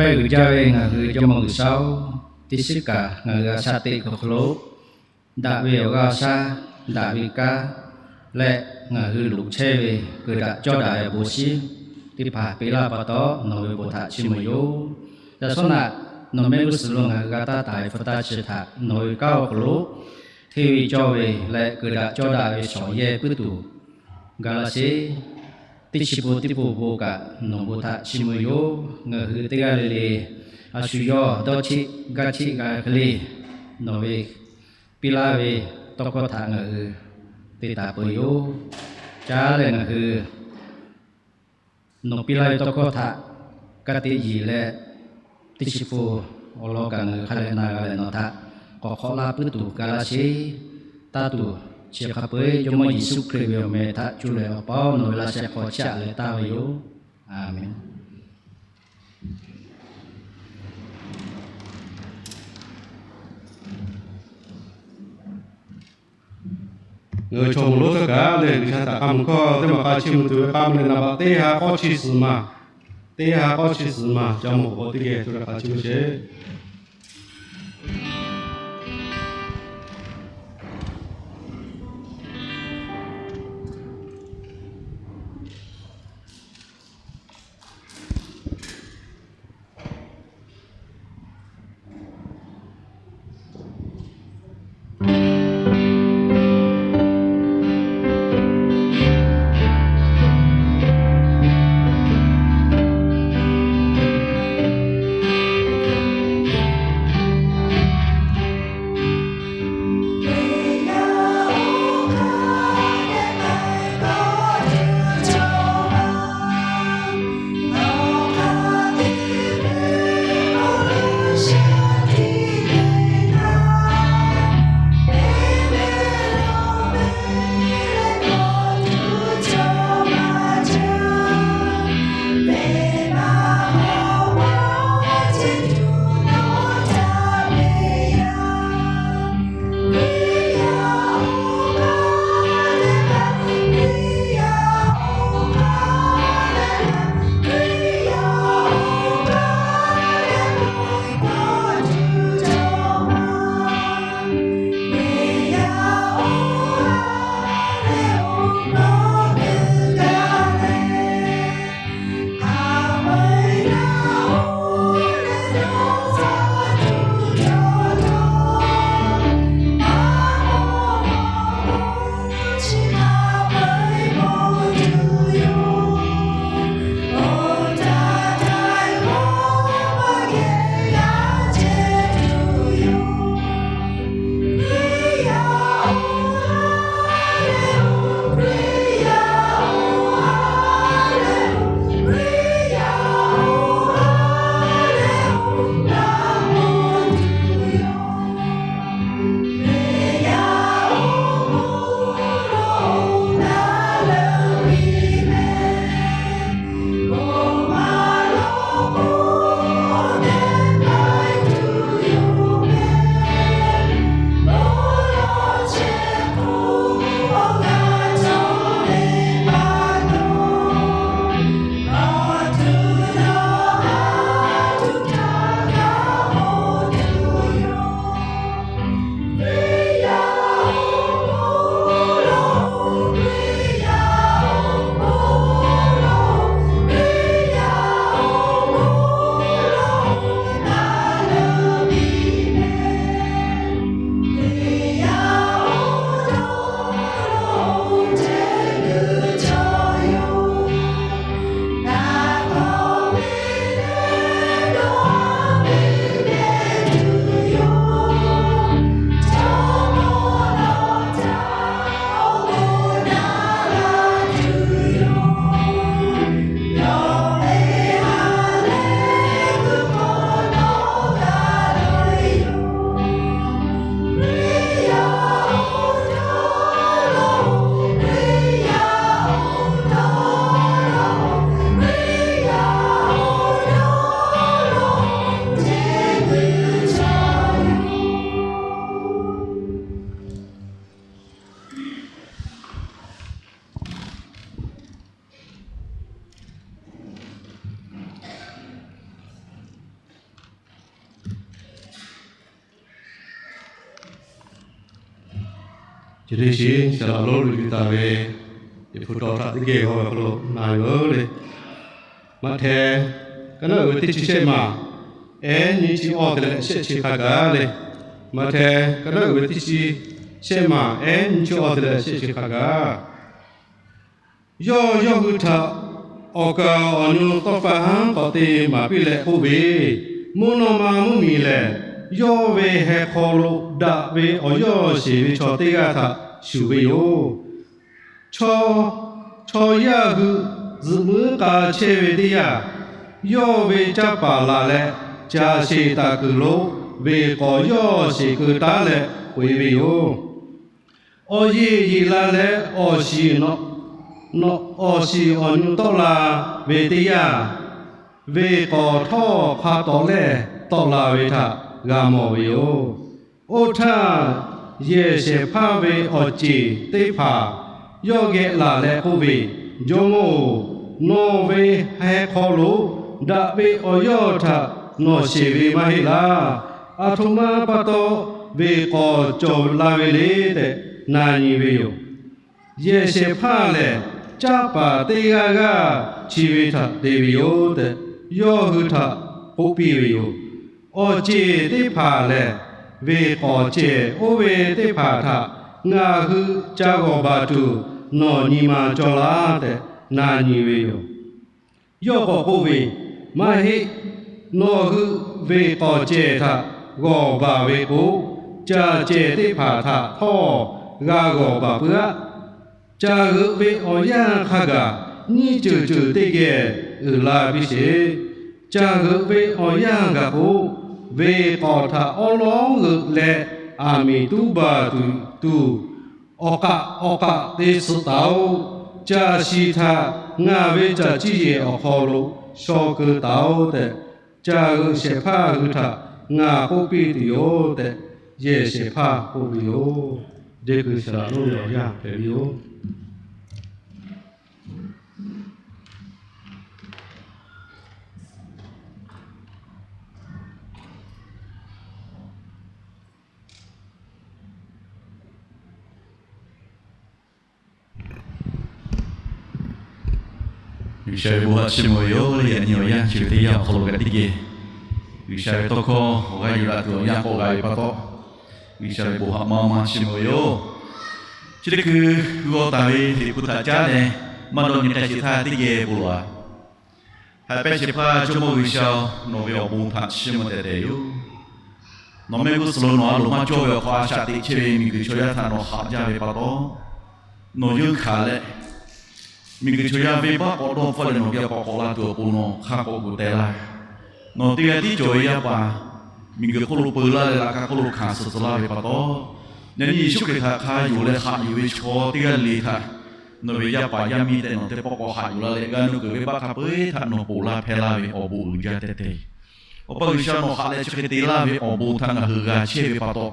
Pehˇ g'uiˬ jaˇ ve ngaˬ hui Jawˇmawˇ G'uiˬsha-oˬ, teˇ shiˉ kaꞈ ngaˬ hui a shaꞈ teꞈ hk'aw lo daꞈ ve awˬ g'aˇ shaˉ, daꞈ ve kanˉ leh ngaˬ hui loˍ chehˇ ve kuiˬ daꞈ cawˇ daꞈ ve awˬ bon shinˉ teˇ hpaˍ piˇ laˇ pa taw, nawˬ ve bon htaꞈ chiˇ mvuh yoˬ. Yaꞈ shawˉ naꞈ, nawˬ mehˆ g'uˇ suhˍ lo ngaˬ hui g'a taˇ taˍ ve hpu taˇ chi htaꞈ nawˬ ve kanˉ awˬ hk'aw lo hteˇ ve cawˇ ve leh kuiˬ daꞈ cawˇ daꞈ ve shawˍ yehˇ puiˉ tuˬ ga laˇ sheˍ. Teˇ chi pun teˇ pun bon kaꞈ nawˬ bon htaꞈ chiˇ mvuh yoˬ. Ngaˬ hui teˇ g'aˇ le le a shu yawˇ dawˇ cheˆ gaˇ cheˆ g'a hk'e le, nawˬ ve piˇ laˇ ve tawˇ hkawˇ htaꞈ ngaˬ hui te taˍ peuˬ yoˬ. Caˉ leh ngaˬ hui nawˬ piˇ laˇ ve tawˇ hkawˇ htaꞈ ka tiꞈ yeˬ leh, teˇ chi pun awˬ lawn kaꞈ ngaˬ hui hk'a leh na g'a leh nawˬ htaꞈ k'awꞈ hk'awꞈ laˇ puiˉ tuˬ ga laˇ sheˍ. Taˇ tuˬ, chi hk'a peu-eˬ Jawˇmawˇ Yeˍsuˆ Hkriꞈ ve awˬ meh htaꞈ cuˇ leh awˬ pa-oˬ, nawˬ ve laꞈ sheh hk'aw chiˇ aꞈ leh taˍ ve yoˬ. A menˬ. Ngaˬ hui chaw moˍ lonˉ tcuh kaꞈ lehˬ, G'uiˬsha htaꞈ k'a mui hkawˇ teˇ maˬ k'a chiˇ mvuh tuˬ ve k'a mui leh naˍ baꞈ teˇ ha k'awˇ chi suhˍ maˬ, teˇ ha k'awˇ chi suhˍ maˬ ca mawˬ k'o teˇ geh tuˬ leh k'a chiˇ mvuh sheˍ. Chi teˇ shiˍ saˍ laꞈ lonˉ lo yuˬ taˍ ve Liꞈ hpu taw htaꞈ teˇ geh g'aw ve hk'aw lo na yoˬ le. Maꞈhtehˍ ka naˉ uiˍ ve teˇ chi shehˆ maˬ ehˉ nyiˇ chi awˇ te leh shehˆ chi hk'a gaˬ le. Maꞈhtehˍ ka naˉ uiˍ ve teˇ chi shehˆ maˬ ehˉ nyiˇ chi awˇ te leh shehˆ chi hk'a gaˬ. Yawˇ yawˇ hui htaꞈ awˬ kaˍ awˬ nu tawˇ pa haˉ k'awꞈ te maˍ piˇ leh k'oˆ ve, Mvuhˇ naw ma mvuhˇ miˬ lehˬ, yawˇ ve heh hk'aw lo daꞈ ve awˬ yawˇ sheˍ ve chaw teˇ g'aˇ htaꞈ shuˍ ve yoˬ. Chaw, chaw yaˇ hui zuhꞈ muiˉ k'a chehˇ ve teˇ yanˇ, yawˇ ve canˇ paˍ laˬ leh, caˬ sheˍ taˍ kuiˬ lo venˇ k'awꞈ yawˇ sheˍ keu taˉ leh k'oꞈ e ve yoˬ. Awˬ yeˬ yeˬ la leh awˬ shiˍ, awˬ shiˍ awˬ nu tawˆ la ve teˇ yanˇ, venˇ k'awꞈ htawˇ hk'a tawˍ lehˇ tawˆ la ve htaꞈ g'a mawˬ ve yoˬ. Oˇ htaˇ, yehˬ shehˍ hpaˇ ve awˬ ceˬ teˇ hpaˍ yawˇ geh laˬ leh k'oˆ ve, Jawˇ mawˇ-oˬ, nawˬ ve heh hk'aw lo daꞈ ve awˬ yawˇ htaꞈ nawˬ sheˍ ve maˇ heˆ laˇ. Aˬ htoꞈ ma pa taw venˇ k'awꞈ cawˬ la ve le tehꞈ na nyi ve yoˬ. Yehˬ shehˍ hpaˇ lehˬ, Canˇ paˍ teˇ g'aˇ g'aˇ chi ve htaꞈ te ve yoˬ tehꞈ, yawˇ hui htaꞈ k'oˆ piˇ ve yoˬ. Awˬ ceˬ teˇ hpaˍ lehˬ, venˇ k'awꞈ cehˬ oˇ ve teˇ hpaˍ htaꞈ ngaˬ hui ca g'awˬ baˬ tuˬ nawˬ nyi ma cawˬ laˇ tehꞈ na nyi ve yoˬ. Yawˇ k'awꞈ k'oˆ ve, Maˇ heˆ. Nawˬ hui venˇ k'awꞈ cehˬ htaꞈ g'awˬ baˬ ve k'o, caˬ cehˬ teˇ hpaˍ htaꞈ htawˇ g'a g'awˬ baˬ puiˉ aˆ. Caˬ g'euꞈ ve awˬ yanˇ hk'a gaˬ nyiˇ ceuˬ ceuˬ teˇ geh uiˍ la piˇ sheˍ. Caˬ g'euꞈ ve awˬ yanˇ gaˬ k'o, venˇ k'awꞈ htaꞈ awˉ lawˉ g'euꞈ leh aˬ miˍ tuˉ baˬ tuˬ tuˬ, awˬ k'aꞈ awˬ k'aꞈ te suh taˍ-oꞈ. Caˬ shiˍ htaꞈ ngaˬ ve caˬ ciˇ yehˬ awˬ hk'aw lo shaw keu taˍ-oꞈ tehꞈ, caˬ g'euꞈ shehˍ hpaˇ hui htaꞈ ngaˬ k'oˆ piˇ tuˬ yoˬ tehꞈ, yehˬ shehˍ hpaˇ k'oˆ ve yoˬ. Deˇ kuiˬ saˍ laꞈ lonˉ ve awˬ yanˇ hpehꞈ ve yoˬ. G'uiˬsha ve bon haꞈ chiˇ mvuh ve yoˬ. Yaꞈ nyi awˬ yanˇ chi ve teˇ yanˇ awˬ hk'aw lo kaꞈ teˇ geh G'uiˬsha ve tawˇ hkawˇ awˬ g'aˇ yuˬ daꞈ tuˬ awˬ yanˇ k'awꞈ g'a ve pa taw, G'uiˬsha ve bon haꞈ maˇ maˇ chiˇ mvuh ve yoˬ. Chi teˇ hkui g'aw taˍ ve Liꞈ hpu htaꞈ caˉ leh, maˇ dawˇ nyi k'ai sheˍ htaˇ teˇ geh bon lawˬ-a. Haꞈ pehnˇ shehˍ hpaˇ Jawˇmawˇ G'uiˬsha-oˬ, nawˬ ve awˬ bon htaꞈ chiˇ mvuh tehꞈ tehꞈ yoˬ. Nawˬ mehˆ g'uˇ suhˍ lo nawˬ a loˍ maˇ cawˇ ve awˬ hk'aw a shaꞈ teꞈ chehˇ ve miˬguiˬ chaw yaˇ htaꞈ nawˬ haꞈ jaˇ ve pa taw, nawˬ yeunˇ hkanˍ leh, miˬguiˬ chaw yaˇ venˇbaˆ k'awꞈ dawˇ hpfuhˆ leh nawˬ geh k'awꞈ k'awꞈ la tuˬ awˬ pon nawˬ hk'a k'awꞈ gu teh laˇ ve, nawˬ teˇ g'aˇ tiˉ cawˬ ve yaˇ paˍ miˬguiˬ hk'oˆ lo peu laˇ leh laꞈ ka hk'oˆ lo hkanˍ suh tcuh laˇ ve pa taw, yaꞈ nyi Yeˍsuˆ Hkriꞈ htaꞈ hk'a yonˍ leh haꞈ yuˬ ve chaw teˇ g'aˇ le htaꞈ nawˬ ve yaˇ paˍ yaˇ miˇ tehꞈ nawˬ teˇ pawˆ k'awꞈ haꞈ yuˬ laˇ leh, g'a nuˇ kuiˬ venˇbaˆ hk'a peu-eˬ htaꞈ nawˬ ponˬ laˇ hpehˇ laˇ ve awˬ bon uiˍ jaˇ tehꞈ tehꞈ, Awˬ pa G'uiˬsha nawˬ haꞈ leh chi hk'e te laˇ ve awˬ bon htaꞈ ngaˬ hui g'a chehˇ ve pa taw,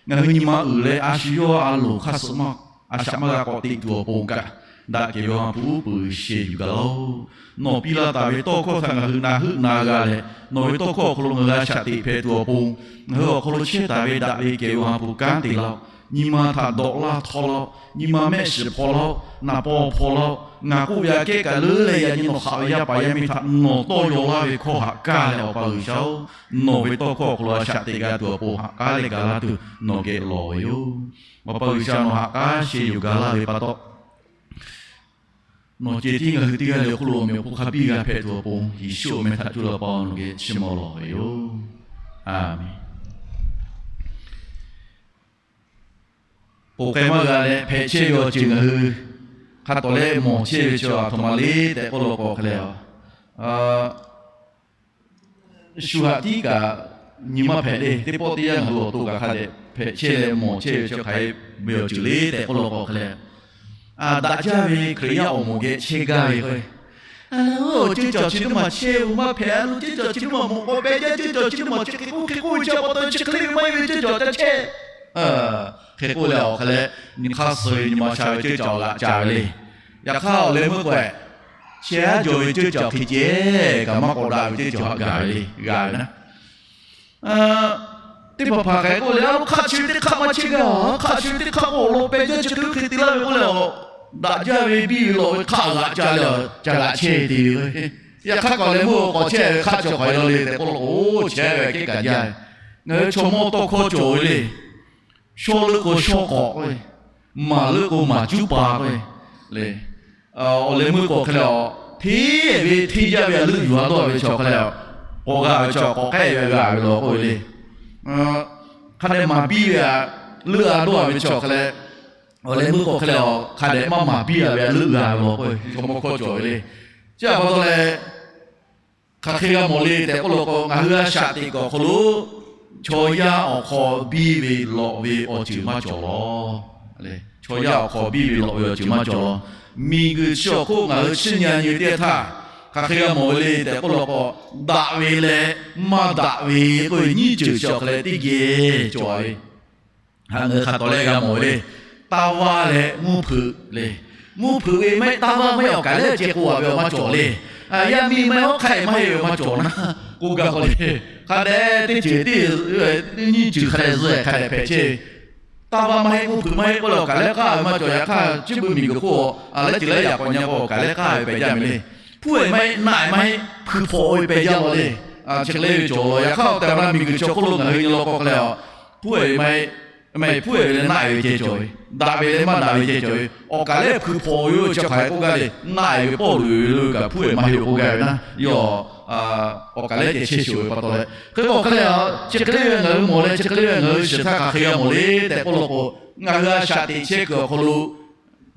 ngaˬ hui nyi ma uiˍ leh a shu yawˇ a loˍ hk'aˇ suh maˇ a shaꞈ maˇ g'a k'awꞈ teꞈ tuˬ awˬ pon kaꞈ, daꞈ kehˬ ve Awˬ ha hpu uˉ peunˍ sheˍ yuˬ gaˬ laˇ-oˆ. Nawˬ piˇ laˇ taˍ ve tawˇ hkawˇ htaꞈ ngaˬ hui na heuˆ na g'a leh, nawˬ ve tawˇ hkawˇ awˬ hk'aw lo ngaˬ hui a shaꞈ teꞈ hpehꞈ tuˬ awˬ pon, ngaˬ hui awˬ hk'aw lo chehˇ taˍ ve daꞈ ve kehˬ ve Awˬ ha hpu kanˉ te laˇ-oˆ. Nyi ma htaꞈ dawꞈ laˇ htawˇ laˇ-oˆ. Nyi ma mehˆ shiˍ hpawˇ laˇ-oˆ. Naˍ paw hpawˇ laˇ-oˆ. Ngaˬ k'oˆ ve aꞈ kehˉ kaꞈ leuˉ leh yaꞈ nyi nawˬ haꞈ ve yaˇ paˍ yaˇ miˇ htaꞈ nawˬ tawˇ yaw laˇ ve hkawˇ haꞈ kaˇ leh, Awˬ pa G'uiˬsha-oˬ, nawˬ ve tawˇ hkawˇ awˬ hk'aw lo a shaꞈ teꞈ g'a tuˬ awˬ pon haꞈ k'aˉ leh gaˬ laˇ tuˬ nawˬ geh lawˬ ve yoˬ. Awˬ pa G'uiˬsha nawˬ haꞈ k'aˉ sheˍ yuˬ gaˬ laˇ ve pa taw, nawˬ ceh tiˉ ngaˬ hui teˇ g'aˇ le awˬ hk'oˆ lo awˬ meꞈ awˬ hponˇ hk'a biˇ g'a hpehꞈ tuˬ awˬ pon, Yeˍsuˆ awˬ meh htaꞈ cuˇ leh Awˬ pa nawˬ geh chiˇ mvuh lawˬ ve yoˬ. Aˬ miˍ. Ponˬ k'ai maˇ g'a leh hpehꞈ chehˇ ve awˬ ceuˬ ngaˬ hui hk'a tawˍ leh mawˬ chehˇ ve chi aˬ htoꞈ ma le tehꞈ k'oˆ law k'o hk'a leh, shu haꞈ tiˉ kaꞈ nyi maˇ hpehꞈ le. Teˇ pawˆ teˇ yanˇ ngaˬ hui awˬ to kaꞈ hk'a dehꞈ hpehꞈ chehˇ leh mawˬ chehˇ ve chi hk'aˬ hk'e ve awˬ ceuˬ le tehꞈ k'oˆ law k'o hk'a leh, daꞈ jaˇ ve Hkriꞈ yaˇ awˬ moˍ geh chehˇ gaˇ ve k'o, a la, ceuˇ caˬ chi teˇ maˬ chehˇ-oˬ maˇ hpehꞈ, a lo ceuˇ caˬ chi teˇ maˬ mawˬ k'awꞈ pehˇ jaˇ, ceuˇ caˬ chi teˇ maˬ chi hk'e k'oˆ hk'e k'oˆ ve chi pa taw chi hk'e le ve maˇ heˆ ve ceuˇ caˬ ca chehˇ. Hk'e k'oˆ leh awˬ hk'a leh, nyi hk'aˇ suh ve nyi ma sha ve ceuˇ caˬ g'aꞈ ca ve le. Yaꞈ hk'aˇ awˬ leh meuˇ k'o, chehˇ aˉ jaw ve ceuˇ caˬ hk'e ceh kaꞈ maˇ k'awꞈ daꞈ ve ceuˇ caˬ haꞈ gaˬ ve le, g'a ve naˉ. teˇ hpaˍ hpaˍ hk'aˬ hk'e k'oˆ le, a lo hk'aˆ chi ve teˇ hk'aˆ maˇ chehˇ gaˇ, hk'aˆ chi ve teˇ hk'aˆ k'o awˬ lawn peh jaˇ chi hk'e te laˇ ve k'oˆ leh a, daꞈ jaˇ ve biˇ ve lawꞈ ve hk'aˆ g'aꞈ ca leh a, ca g'aꞈ chehˇ te ve. Yaꞈ hk'aˇ k'awꞈ leh meuˇ k'awꞈ chehˇ ve hk'aˆ chi k'awꞈ e la le tehꞈ k'oˆ la k'o, chehˇ ve kehˉ kaꞈ jaˇ ve. Ngaˬ hui chaw mawˇ tawˇ hkawˇ cawˬ ve le. Shawˉ leuˆ k'o shawˉ k'awꞈ k'oˆ ve, maˍ leuˆ k'o maˍ cuˉ pa k'oˆ ve le. Awˬ leh meuˇ k'awꞈ hk'e leh a, hteˇ ve hteˇ jaˇ ve a leuˆ yuˬ a dawˇ ve chaw hk'e leh a, k'awꞈ g'a ve chaw k'awꞈ k'ehˆ ve g'a ve law k'oˆ ve le. Hk'a dehꞈ maˍ piˇ ve a leuˆ a dawˇ ve chaw hk'e leh, awˬ leh meuˇ k'awꞈ hk'e leh a, hk'a dehꞈ maˇ maˍ piˇ a ve a leuˆ g'a ve law k'oˆ ve, chaw mawˇ hkawˇ cawˬ ve le. Chi a pa taw leh, hk'aˬ hk'e g'a mawˬ le tehꞈ k'oˆ law k'o, ngaˬ hui a shaꞈ teꞈ kuiˬ awˬ hk'aw lo chaw yaˇ awˬ hk'aw biˇ ve lawꞈ ve awˬ ceuˬ maˇ cawˬ law. Chaw yaˇ awˬ hk'aw biˇ ve lawꞈ ve awˬ ceuˬ maˇ cawˬ law. Miˬguiˬ chi awˬ hk'oˆ ngaˬ hui chiˇ nyi nyi teˇ htaˇ, hk'aˬ hk'e g'a mawˬ ve le tehꞈ k'oˆ law k'o, daꞈ ve leh maˇ daꞈ ve k'oˆ ve nyiˇ ceuˬ chi awˬ hk'e leh teˇ geh cawˬ ve. Ngaˬ hui hk'a tawˍ leh g'a mawˬ ve le. Taˇ vaˇ leh mvuhˇ hpeuꞈ le. Mvuhˇ hpeuꞈ ve maˇ heˆ, taˇ vaˇ maˇ heˆ, awˬ kaˍ lehˉ ceh k'oˆ a ve awˬ maˇ cawˬ le. Yaˇ miˇ maˇ heˆ, hawˉ hk'aˆ maˇ heˆ ve awˬ maˇ cawˬ naˉ k'oˆ gaˇ k'o le. Hk'a dehꞈ teˇ ceuˬ teˇ nyiˇ ceuˬ hk'a dehꞈ zuhꞈ hk'a dehꞈ hpehꞈ chehˇ ve. Taˇ vaˇ maˇ heˆ, mvuhˇ hpeuꞈ maˇ heˆ k'oˆ leh awˬ kaˍ lehˉ k'oˆ a ve maˇ cawˬ. Yaꞈ hk'aˇ chi beuꞈ miˬguiˬ hk'oˆ a lehˉ ceuˬ lehˉ yaꞈ k'awꞈ nyi k'o awˬ kaˍ lehˉ k'oˆ a ve pehꞈ jaˇ ve le. Hpuˉ eˬ maˇ heˆ, naˆ eˬ maˇ heˆ, hpui hpaw ve pehꞈ jaˇ law le. Chi hk'e le ve cawˬ law. Yaꞈ hk'aˇ awˬ tehˬ awˬ na miˬguiˬ chi awˬ hk'oˆ lo ngaˬ hui nyi law k'o hk'e leh a, hpuˉ eˬ maˇ heˆ, maˇ heˆ, hpuˉ eˬ ve leh naˆ eˬ ve ceh cawˬ ve, daꞈ ve leh maˇ daꞈ ve ceh cawˬ ve. Awˬ kaˍ lehˉ hpuiˬ hpaw ve yoˬ chi hk'aˬ hk'e k'oˆ gaˇ le. Naˆ eˬ ve pawˆ luˬ ve lo kaꞈ hpuˉ eˬ maˇ heˆ lo k'oˆ gaˇ ve naˉ yoˬ. Awˬ kaˍ lehˉ ceh chehˇ shuˍ ve pa taw leh hk'e k'o hk'e leh a, chi hk'e le ve ngaˬ hui mawˬ leh chi hk'e le ve ngaˬ hui shiˍ htaˇ hk'aˬ hk'e g'a mawˬ le tehꞈ k'oˆ law k'o, ngaˬ hui a shaꞈ teꞈ chehˇ kuiˬ awˬ hk'aw lo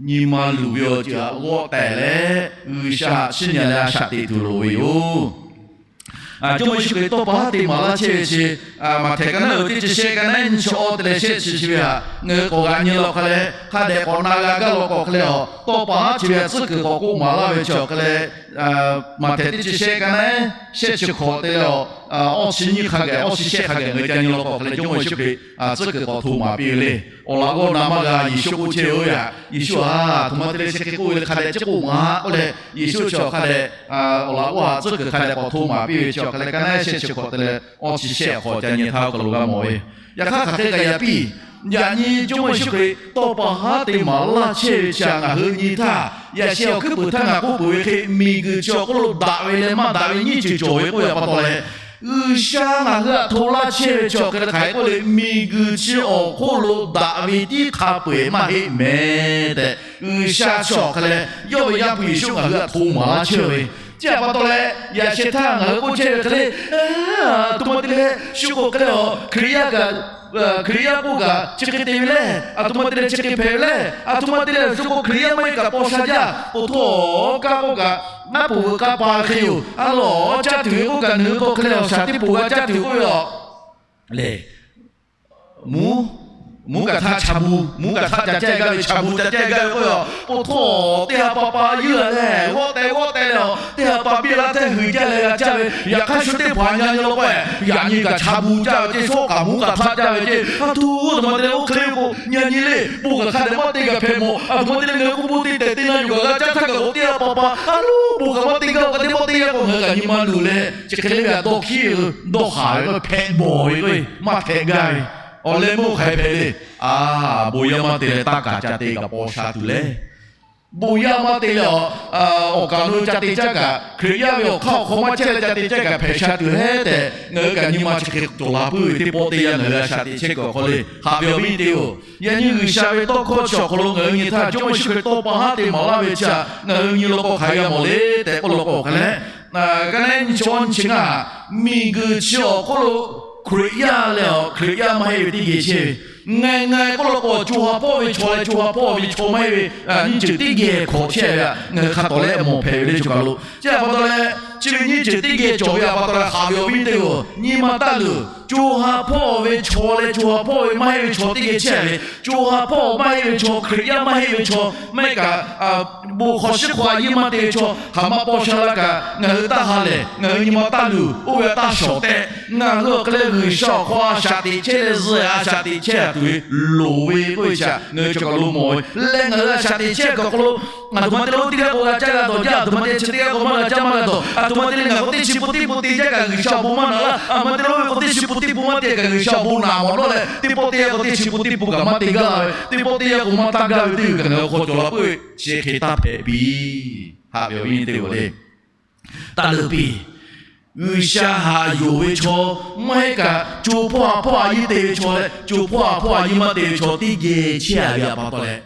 nyi ma luˬ ve awˬ ceuˬ htaꞈ g'awˆ tehˬ leh, G'uiˬsha htaꞈ chiˇ nyi leh a shaꞈ teꞈ tuˬ loˍ ve yoˬ. Jawˇmawˇ Yeˍsuˆ Hkriꞈ tawˇ pa haˉ te maˍ laˇ chehˇ ve chi, Maˍhtehˍ ka naˉ uiˍ teˇ chi shehˆ ka naˉ nyi chi awˇ te leh shehˆ chi chi ve htaꞈ ngaˬ hui k'awꞈ g'aꞈ nyi law hk'a leh, hk'a dehꞈ k'awꞈ na g'a gaˇ law k'o hk'e leh a, tawˇ pa haˉ chi ve htaꞈ tcuhˉ kuiˬ k'awꞈ k'oˆ maˍ laˇ ve chi awˬ hk'e leh, Maˍhtehˍ teˇ chi shehˆ ka naˉ shehˆ chi hkawꞈ te leh a, awˇ chi nyiˇ hk'a gaˬ awˇ chi shehˆ hk'a gaˬ ngaˬ hui ca nyi law k'o hk'e leh Jawˇmawˇ Yeˍsuˆ Hkriꞈ tcuhˉ kuiˬ k'awꞈ hto maˍ piˇ ve le. Awˬ laꞈ g'awˇ na maˇ g'a Yeˍsuˆ k'oˆ chehˇ ve yaꞈ. Yeˍsuˆ a, aˬ htoꞈ ma te leh chi hk'e k'oˆ ve le hk'a dehꞈ chi k'oˆ maˍ k'oˆ leh, Yeˍsuˆ chi awˬ hk'a dehꞈ awˬ laꞈ g'awˇ htaꞈ tcuhˉ kuiˬ hk'a dehꞈ k'awꞈ hto maˍ piˇ ve chi awˬ hk'a leh ka naˉ shehˆ chi hkawꞈ te leh awˇ chi shehˆ hk'awꞈ ca nyi htaˇ awˬ hk'aw lo g'a mawˬ ve. Yaꞈ hk'aˇ hk'aˬ hk'e kaꞈ yaꞈ piˇ, yaꞈ nyi Jawˇmawˇ Yeˍsuˆ Hkriꞈ tawˇ pa haˉ te maˍ laˇ chehˇ ve chi htaꞈ ngaˬ hui nyi htaˇ, yaꞈ sheh awˬ hkuiˉ puiˍ htaˇ ngaˬ k'oˆ peuˬ ve hk'e, miˬguiˬ chi awˬ hk'oˆ lo daꞈ ve leh maˇ daꞈ ve nyiˇ ceuˬ cawˬ ve k'oˆ ve pa taw leh, G'uiˬsha ngaˬ hui htaꞈ hto laˇ chehˇ ve chi awˬ hk'e leh hk'aˬ hk'e k'oˆ le, miˬguiˬ chi awˬ hk'oˆ lo daꞈ ve tiˉ hk'a peu eˬ maˇ heˆ mehˍ tehꞈ, G'uiˬsha chi awˬ hk'e leh yawˇ ve Yaˇ hpu Yeˍsuˆ ngaˬ hui htaꞈ hto maˍ laˇ chehˇ ve. Chi htaꞈ pa taw leh, yaꞈ sheh htaˇ ngaˬ hui k'oˆ chehˇ ve hk'e le, aˬ htoꞈ ma te leh shu k'o hk'e leh a, Hkriꞈ yaˇ kaꞈ Hkriꞈ yaˇ k'oˆ kaꞈ chi hk'e te ve le. Aˬ htoꞈ ma te leh chi hk'e hpehꞈ ve le. Aˬ htoꞈ ma te leh shu k'o Hkriꞈ yaˇ maˇ heˆ kaꞈ paw sha jaˇ. K'o htawˇ, kaˇ k'oˆ kaꞈ naˉ poˬ veuꞈ k'a pa hk'e yoˬ. A lawˬ caˇ tuˬ ve k'oˆ kaꞈ, nawˬ hui k'o hk'e leh awˬ shaˍ teˇ poˬ g'a caˇ tuˬ k'oˆ ve a le. Mvuhˇ, mvuhˇ kaꞈ htaˇ cha bu, mvuhˇ kaꞈ htaˇ ca cehˇ gaˇ ve, cha bu ca cehˇ gaˇ ve k'oˆ ve a. K'o htawˇ, teˇ ha pa pa yuˇ a leh g'awˆ teh g'awˆ teh leh a, teˇ ha pa biˇ laˇ htehˇ hui jaˇ leh g'a caˇ ve. Yaꞈ hk'aˇ shu teˇ hpaˍ nyi nyi law k'o, yaꞈ nyi kaꞈ cha bu caˇ ve ceˇ, shawˉ kaꞈ mvuhˇ kaꞈ htaˇ caˇ ve ceˇ. A htoꞈ ma te leh oˇ hk'e le k'o, nyi nyi le, bon kaꞈ hk'a dehꞈ maˇ te kaꞈ hpehꞈ mawˬ. Aˬ htoꞈ ma te leh ngaˬ hui k'oˆ bon te tehˬ te na yuˬ kaꞈ g'a caˇ htaˇ kaꞈ k'o teˇ ha pa pa a lo bon kaꞈ maˇ te gaˇ, ka teˇ pawˆ teˇ yanˇ k'o ngaˬ hui kaꞈ nyi ma luˬ leh chi hk'e le ve a dawˇ hkiˉ dawˇ haˍ ve k'o hpehꞈ bawˬ ve k'o maˇ hpehꞈ gaˇ ve. Awˬ leh meuˇ hk'aˬ hk'e hpehꞈ le. A, bon yaˇ maˇ te leh taˇ kaꞈ ca te kaꞈ paw sha tuˬ le. Bon yaˇ maˇ te leh a, awˬ kaˍ lo ca te caˇ kaꞈ, Hkriꞈ yaˇ ve awˬ hk'aˇ awˬ hk'aw maˇ chehˇ leh ca te caˇ kaꞈ hpehꞈ sha tuˬ heˉ tehꞈ ngaˬ hui kaꞈ nyi ma chi hk'e cawˬ la puiˉ ve teˇ pawˆ teˇ yanˇ ngaˬ hui a shaꞈ teꞈ chehˇ kuiˬ awˬ hk'aw le. Haꞈ ve awˬ viˉ teˇ-oˬ, yaꞈ nyi G'uiˬsha ve tawˇ hkawˇ chi awˬ hk'aw lo ngaˬ hui nyi htaˇ Jawˇmawˇ Yeˍsuˆ Hkriꞈ tawˇ pa haˉ te maˍ laˇ ve chi htaꞈ ngaˬ hui nyi law k'o hk'aˬ hk'e g'a mawˬ le tehꞈ k'oˆ law k'o hk'e leh, ka naˉ nyi chi awˇ nyi chi ngaˇ, miˬguiˬ chi awˬ hk'oˆ lo Hkriꞈ yaˇ leh a Hkriꞈ yaˇ maˇ heˆ ve teˇ geh chehˇ ve, ngaˬ ngaˬ k'oˆ law k'o co ha hpawˇ ve chaw leh co ha hpawˇ ve chaw maˇ heˆ ve nyiˇ ceuˬ teˇ geh hkawꞈ chehˇ ve htaꞈ ngaˬ hui hk'a tawˍ leh mawˬ hpehꞈ ve le. Choˬ kaˬ lo chi htaꞈ pa taw leh, chi ve nyiˇ ceuˬ teˇ geh cawˬ ve htaꞈ pa taw leh haꞈ ve awˬ viˉ teˇ-oˬ, nyi ma taˇ luˬ. Co ha hpawˇ ve chaw leh co ha hpawˇ ve maˇ heˆ ve chaw teˇ geh chehˇ ve, co ha hpawˇ maˇ heˆ ve chaw, Hkriꞈ yaˇ maˇ heˆ ve chaw, maˇ heˆ kaꞈ bon hk'awꞈ shiˉ hk'aw a yeˇ maˇ te ve chaw, hk'aˬ ma paw sha la kaꞈ ngaˬ hui taˇ ha lehˬ, ngaˬ hui nyi ma taˇ luˬ. Oˇ ve htaꞈ taˇ shawˍ tehꞈ, ngaˬ hui awˬ hk'e leh G'uiˬsha awˬ hk'aw a shaꞈ teꞈ chehˇ leh zuhꞈ a shaꞈ teꞈ chehˇ a tuˬ ve loˍ ve k'oˆ ve chi htaꞈ ngaˬ hui choˬ kaˬ lo mawˬ ve leh, ngaˬ hui a shaꞈ teꞈ chehˇ kuiˬ awˬ hk'aw lo Aˬ htoꞈ ma te leh oˇ teˇ g'aˇ k'o g'a caˇ g'a dawˬ jaˇ, aˬ htoꞈ ma te chi teˇ g'aˇ k'o maˇ g'a caˇ maˇ g'a dawˬ, aˬ htoꞈ ma te leh ngaˬ k'o teˇ chi pun teˇ pun te jaˇ kaꞈ G'uiˬsha awˬ bon maˇ naꞈ laˇ. Aˬ htoꞈ ma te leh oˇ ve k'o teˇ chi pun teˇ pun maˇ te kaꞈ G'uiˬsha awˬ bon naꞈ mawˬ dawˇ leh, teˇ pawˆ teˇ yanˇ k'o teˇ chi pun teˇ pun kaꞈ maˇ te gaˇ la ve, teˇ pawˆ teˇ yanˇ k'o maˇ taˇ gaˇ ve teˇ g'uiˬ kaꞈ ngaˬ hui hk'aw cawˬ la puiˉ ve chi hk'e taˇ hpehꞈ piˇ. Haꞈ ve awˬ viˉ awˬ nyi teˇ hpaˍ-oˬ le, taˇ leuꞈ piˇ. G'uiˬsha haꞈ yonˍ ve chaw maˇ heˆ kaꞈ, co hpawˇ ha hpawˇ a yiˇ te ve chaw leh co hpawˇ ha hpawˇ a yiˇ maˇ te ve chaw teˇ geh chehˇ a ve pa taw leh,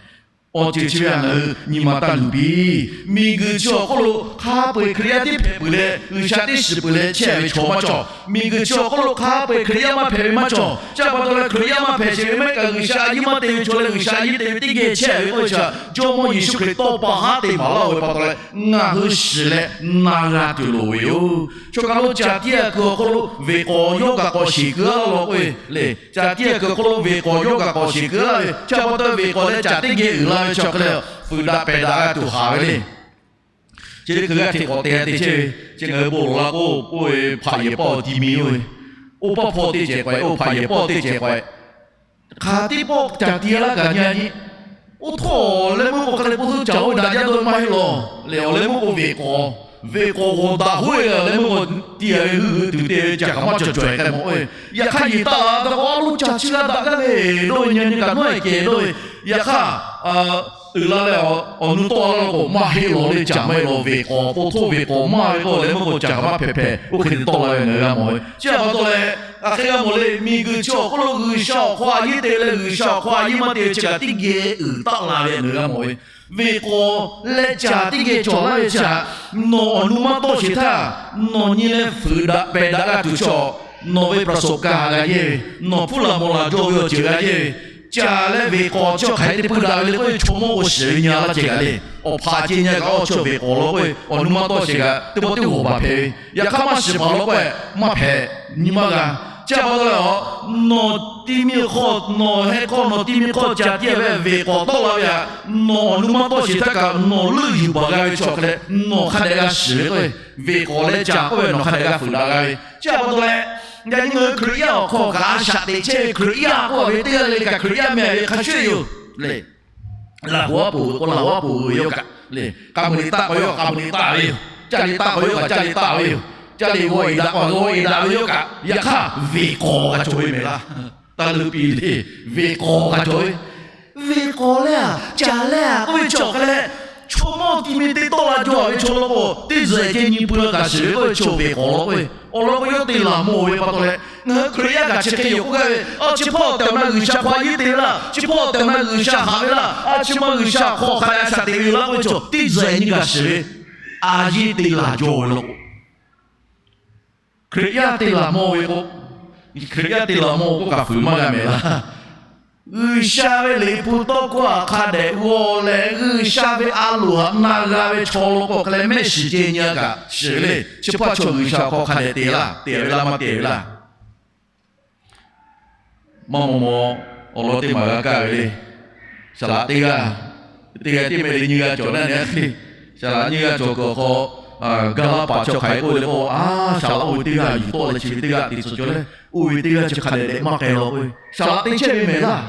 awˬ ceuˬ chi ve htaꞈ ngaˬ hui nyi ma taˇ luˬ piˇ. Miˬguiˬ chi awˬ hk'oˆ lo hk'a peu-eˬ Hkriꞈ yaˇ teˇ hpehꞈ peuˬ leh G'uiˬsha teˇ shiˍ peuˬ leh chehˇ ve chaw maˇ cawˬ. Miˬguiˬ chi awˬ hk'oˆ lo hk'a peu-eˬ Hkriꞈ yaˇ maˇ hpehꞈ ve maˇ cawˬ. Chi pa taw leh Hkriꞈ yaˇ maˇ hpehꞈ sheˍ ve maˇ heˆ kaꞈ, G'uiˬsha a yiˇ maˇ te ve chaw leh G'uiˬsha a yiˇ te ve teˇ geh chehˇ ve k'oˆ ve chi, Jawˇmawˇ Yeˍsuˆ Hkriꞈ tawˇ pa haˉ te maˍ laˇ-oˬ ve pa taw leh, ngaˬ hui shiˍ leh na g'a tuˬ loˍ ve yoˬ. Chaw kaˬ lo caˬ tiˇ a kuiˬ awˬ hk'oˆ lo veˬ k'awˍ yawˇ kaꞈ k'awꞈ shiˍ keu laˇ law k'oˆ ve le. Caˬ tiˇ a kuiˬ awˬ hk'oˆ lo veˬ k'awˍ yawˇ kaꞈ k'awꞈ shiˍ keu laˇ ve, chi pa taw veˬ k'awˍ leh caˬ teˇ geh uiˍ la ve chi hk'e leh, fuiˍ daꞈ pehˬ daꞈ g'a tuˬ haˍ ve le. Chi teˇ hkui g'aˇ hteꞈ k'awꞈ te g'a te chehˇ ve, chi ngaˬ hui bon lawˬ la k'o, oˇ ve hpaꞈ yehˬ pawˆ ti mi oˇ ve, oˇ paˇ hpawˇ teˇ cehˬ k'awehꞈ, oˇ hpaꞈ yehˬ pawˆ teˇ cehˬ k'awehꞈ. Hk'aˬ teˇ pawˆ caˬ tiˇ a laˇ kaꞈ nyi a nyi. Oˇ htawˇ leh meuˇ k'o hk'a leh k'oˆ hu caˬ oˇ daꞈ jaˇ dawˇ maˇ heˆ lawˬ le. Awˬ leh meuˇ k'o veˬ k'awˍ, veˬ k'awˍ g'awˬ daꞈ hoˉ e leh meuˇ k'o tiˇ a ve g'uˇ g'uˇ tuˬ te ve caˬ kaꞈ maˇ cawˬ cawˬ e k'ai mawˬ oˇ ve. Yaꞈ hk'aˇ yiˍ taˆ la taˇ k'o, a loˇ caˬ chi g'a daꞈ gaˇ ve dawˇ ve nyi a nyi kaꞈ nawˉ e kehˬ dawˇ ve. Yaꞈ hk'aˇ uiˍ la leh awˬ nu tawˆ la la k'o maˇ heˆ lawˬ le, caˬ maˇ heˆ lawˬ. Veˬ k'awˍ po htoˇ veˬ k'awˍ maˇ ve k'o leh meuˇ k'o caˬ kaꞈ maˇ hpehꞈ hpehꞈ, oˇ hk'e te tawˆ la ve ngaˬ hui g'a mawˬ ve. Chi pa taw leh, hk'aˬ hk'e g'a mawˬ le, miˬguiˬ chi awˬ hk'oˆ lo G'uiˬsha awˬ hk'aw a yiˇ te leh G'uiˬsha awˬ hk'aw a yiˇ maˇ te ve chi kaꞈ teˇ geh uiˍ taˆ la ve ngaˬ hui g'a mawˬ ve. Veˬ k'awˍ leh caˬ teˇ geh cawˬ laˇ ve chi htaꞈ nawˬ awˬ nu maˇ tawˆ sheˍ htaˇ, nawˬ nyi leh fuiˍ daꞈ pehˬ daꞈ g'a tuˬ chaw, nawˬ ve ประสบการณ์ g'a yehˇ ve, nawˬ hpuˇ laˬ mawˬ laˬ jaw ve awˬ ceuˬ g'a yehˇ ve, caˬ leh veˬ k'awˍ chi hk'aˬ hk'e te pui daꞈ ve le k'oˆ ve chaw mawˇ k'o shiˍ ve nyi a laˇ ceh kaꞈ le. Awˬ hpaꞈ ceh nyi kaꞈ awˬ chaw veˬ k'awˍ law k'oˆ ve awˬ nu maˇ tawˆ sheˍ kaꞈ teˇ pawˆ teˇ g'awˬ baˬ hpehꞈ ve. Yaꞈ hk'aˇ maˇ shiˍ paˍ law k'oˆ ve maˇ hpehꞈ, nyi maˇ g'a. Chi pa taw leh a, nawˬ ti mi hk'aw, nawˬ heh hk'aw, nawˬ ti mi hk'aw caˬ tiˇ a ve veˬ k'awˍ tawˆ la ve htaꞈ nawˬ awˬ nu maˇ tawˆ sheˍ htaˇ kaꞈ nawˬ leuˆ yuˬ baˬ g'a ve chaw hk'e leh nawˬ hk'a dehꞈ g'a shiˍ ve k'o, veˬ k'awˍ leh caˬ k'oˆ ve nawˬ hk'a dehꞈ g'a fuiˍ daꞈ g'a ve. Chi pa taw leh, yaꞈ nyi ngaˬ hui Hkriꞈ yaˇ awˬ hk'aw g'a shaꞈ teꞈ chehˇ ve Hkriꞈ yaˇ k'oˆ ve teˇ g'aˇ le le kaꞈ Hkriꞈ yaˇ meh ve hk'a shuˍ yoˬ le. Laˬ k'o aˉ poꞈ k'o laˬ aˉ poꞈ ve yawˇ kaꞈ le, k'a meuꞈ le taˆ k'o yawˇ k'a meuꞈ le taˆ ve yoˬ. Caˇ le taˆ k'o yawˇ kaꞈ caˇ le taˆ ve yoˬ. Caˇ le g'aw e daꞈ k'o g'aw e daꞈ ve yawˇ kaꞈ. Yaꞈ hk'aˇ veˬ k'awˍ g'a cawˬ ve mehˍ laˇ. Taˇ leuˆ piˇ le. Veˬ k'awˍ g'a cawˬ ve. Veˬ k'awˍ leh a, caˬ leh a k'oˆ ve chaw hk'e leh, chaw mawˇ ti mi te tawˆ la jaw ve chaw law k'o, teˇ zuhꞈ ceh nyi pui la kaꞈ shiˍ ve k'oˆ ve chaw veˬ k'awˍ law k'oˆ ve awˬ lawn k'o yawˇ te laˬ mawˬ ve pa taw leh, ngaˬ hui Hkriꞈ yaˇ kaꞈ chi hk'e yoˬ k'oˆ gaˇ ve, a chi hpawˇ awˬ tehˬ awˬ na G'uiˬsha hk'aw a yiˇ te ve laˇ, chi hpawˇ awˬ tehˬ awˬ na G'uiˬsha haꞈ ve laˇ, a chi ma G'uiˬsha awˬ hk'aw hk'a dehꞈ a shaꞈ teꞈ ve yoˬ laˇ k'oˆ ve chaw teˇ zuhꞈ nyi kaꞈ shiˍ ve, a yiˇ te laˬ jaw ve law k'o, Hkriꞈ yaˇ te laˬ mawˬ ve k'o, Hkriꞈ yaˇ te laˬ mawˬ k'oˆ kaꞈ fuiˍ maˇ g'a mehˍ laˇ. G'uiˬsha ve Liꞈ hpu tawˇ hkawˇ htaꞈ hk'a dehꞈ g'aw leh G'uiˬsha ve a loˍ htaꞈ na g'a ve chaw law k'o hk'a leh mehˆ shiˍ ceh nyi a kaꞈ shiˍ le. Chi hpaˇ chaw G'uiˬsha awˬ hk'aw hk'a dehꞈ te laˇ, te ve laˇ maˇ te ve laˇ. Maˇ maw maw awˬ lawn teˇ maˬ g'a kaˇ ve le. Saˍ laꞈ teˇ g'aˇ, teˇ g'aˇ teˇ meh le nyi g'a cawˬ laˇ ne. Saˍ laꞈ nyi g'a cawˬ kuiˬ awˬ hk'aw, gaˇ laˇ paˍ chaw hk'aˬ hk'e k'oˆ le k'o, a, saˍ laꞈ oˇ ve teˇ g'aˇ yuˬ tawˆ leh chi ve teˇ g'aˇ te tcuh cawˬ leh, oˇ ve teˇ g'aˇ chi hk'a dehꞈ dehꞈ maˇ k'ai law k'oˆ ve saˍ laꞈ te chehˇ ve mehˍ laˇ.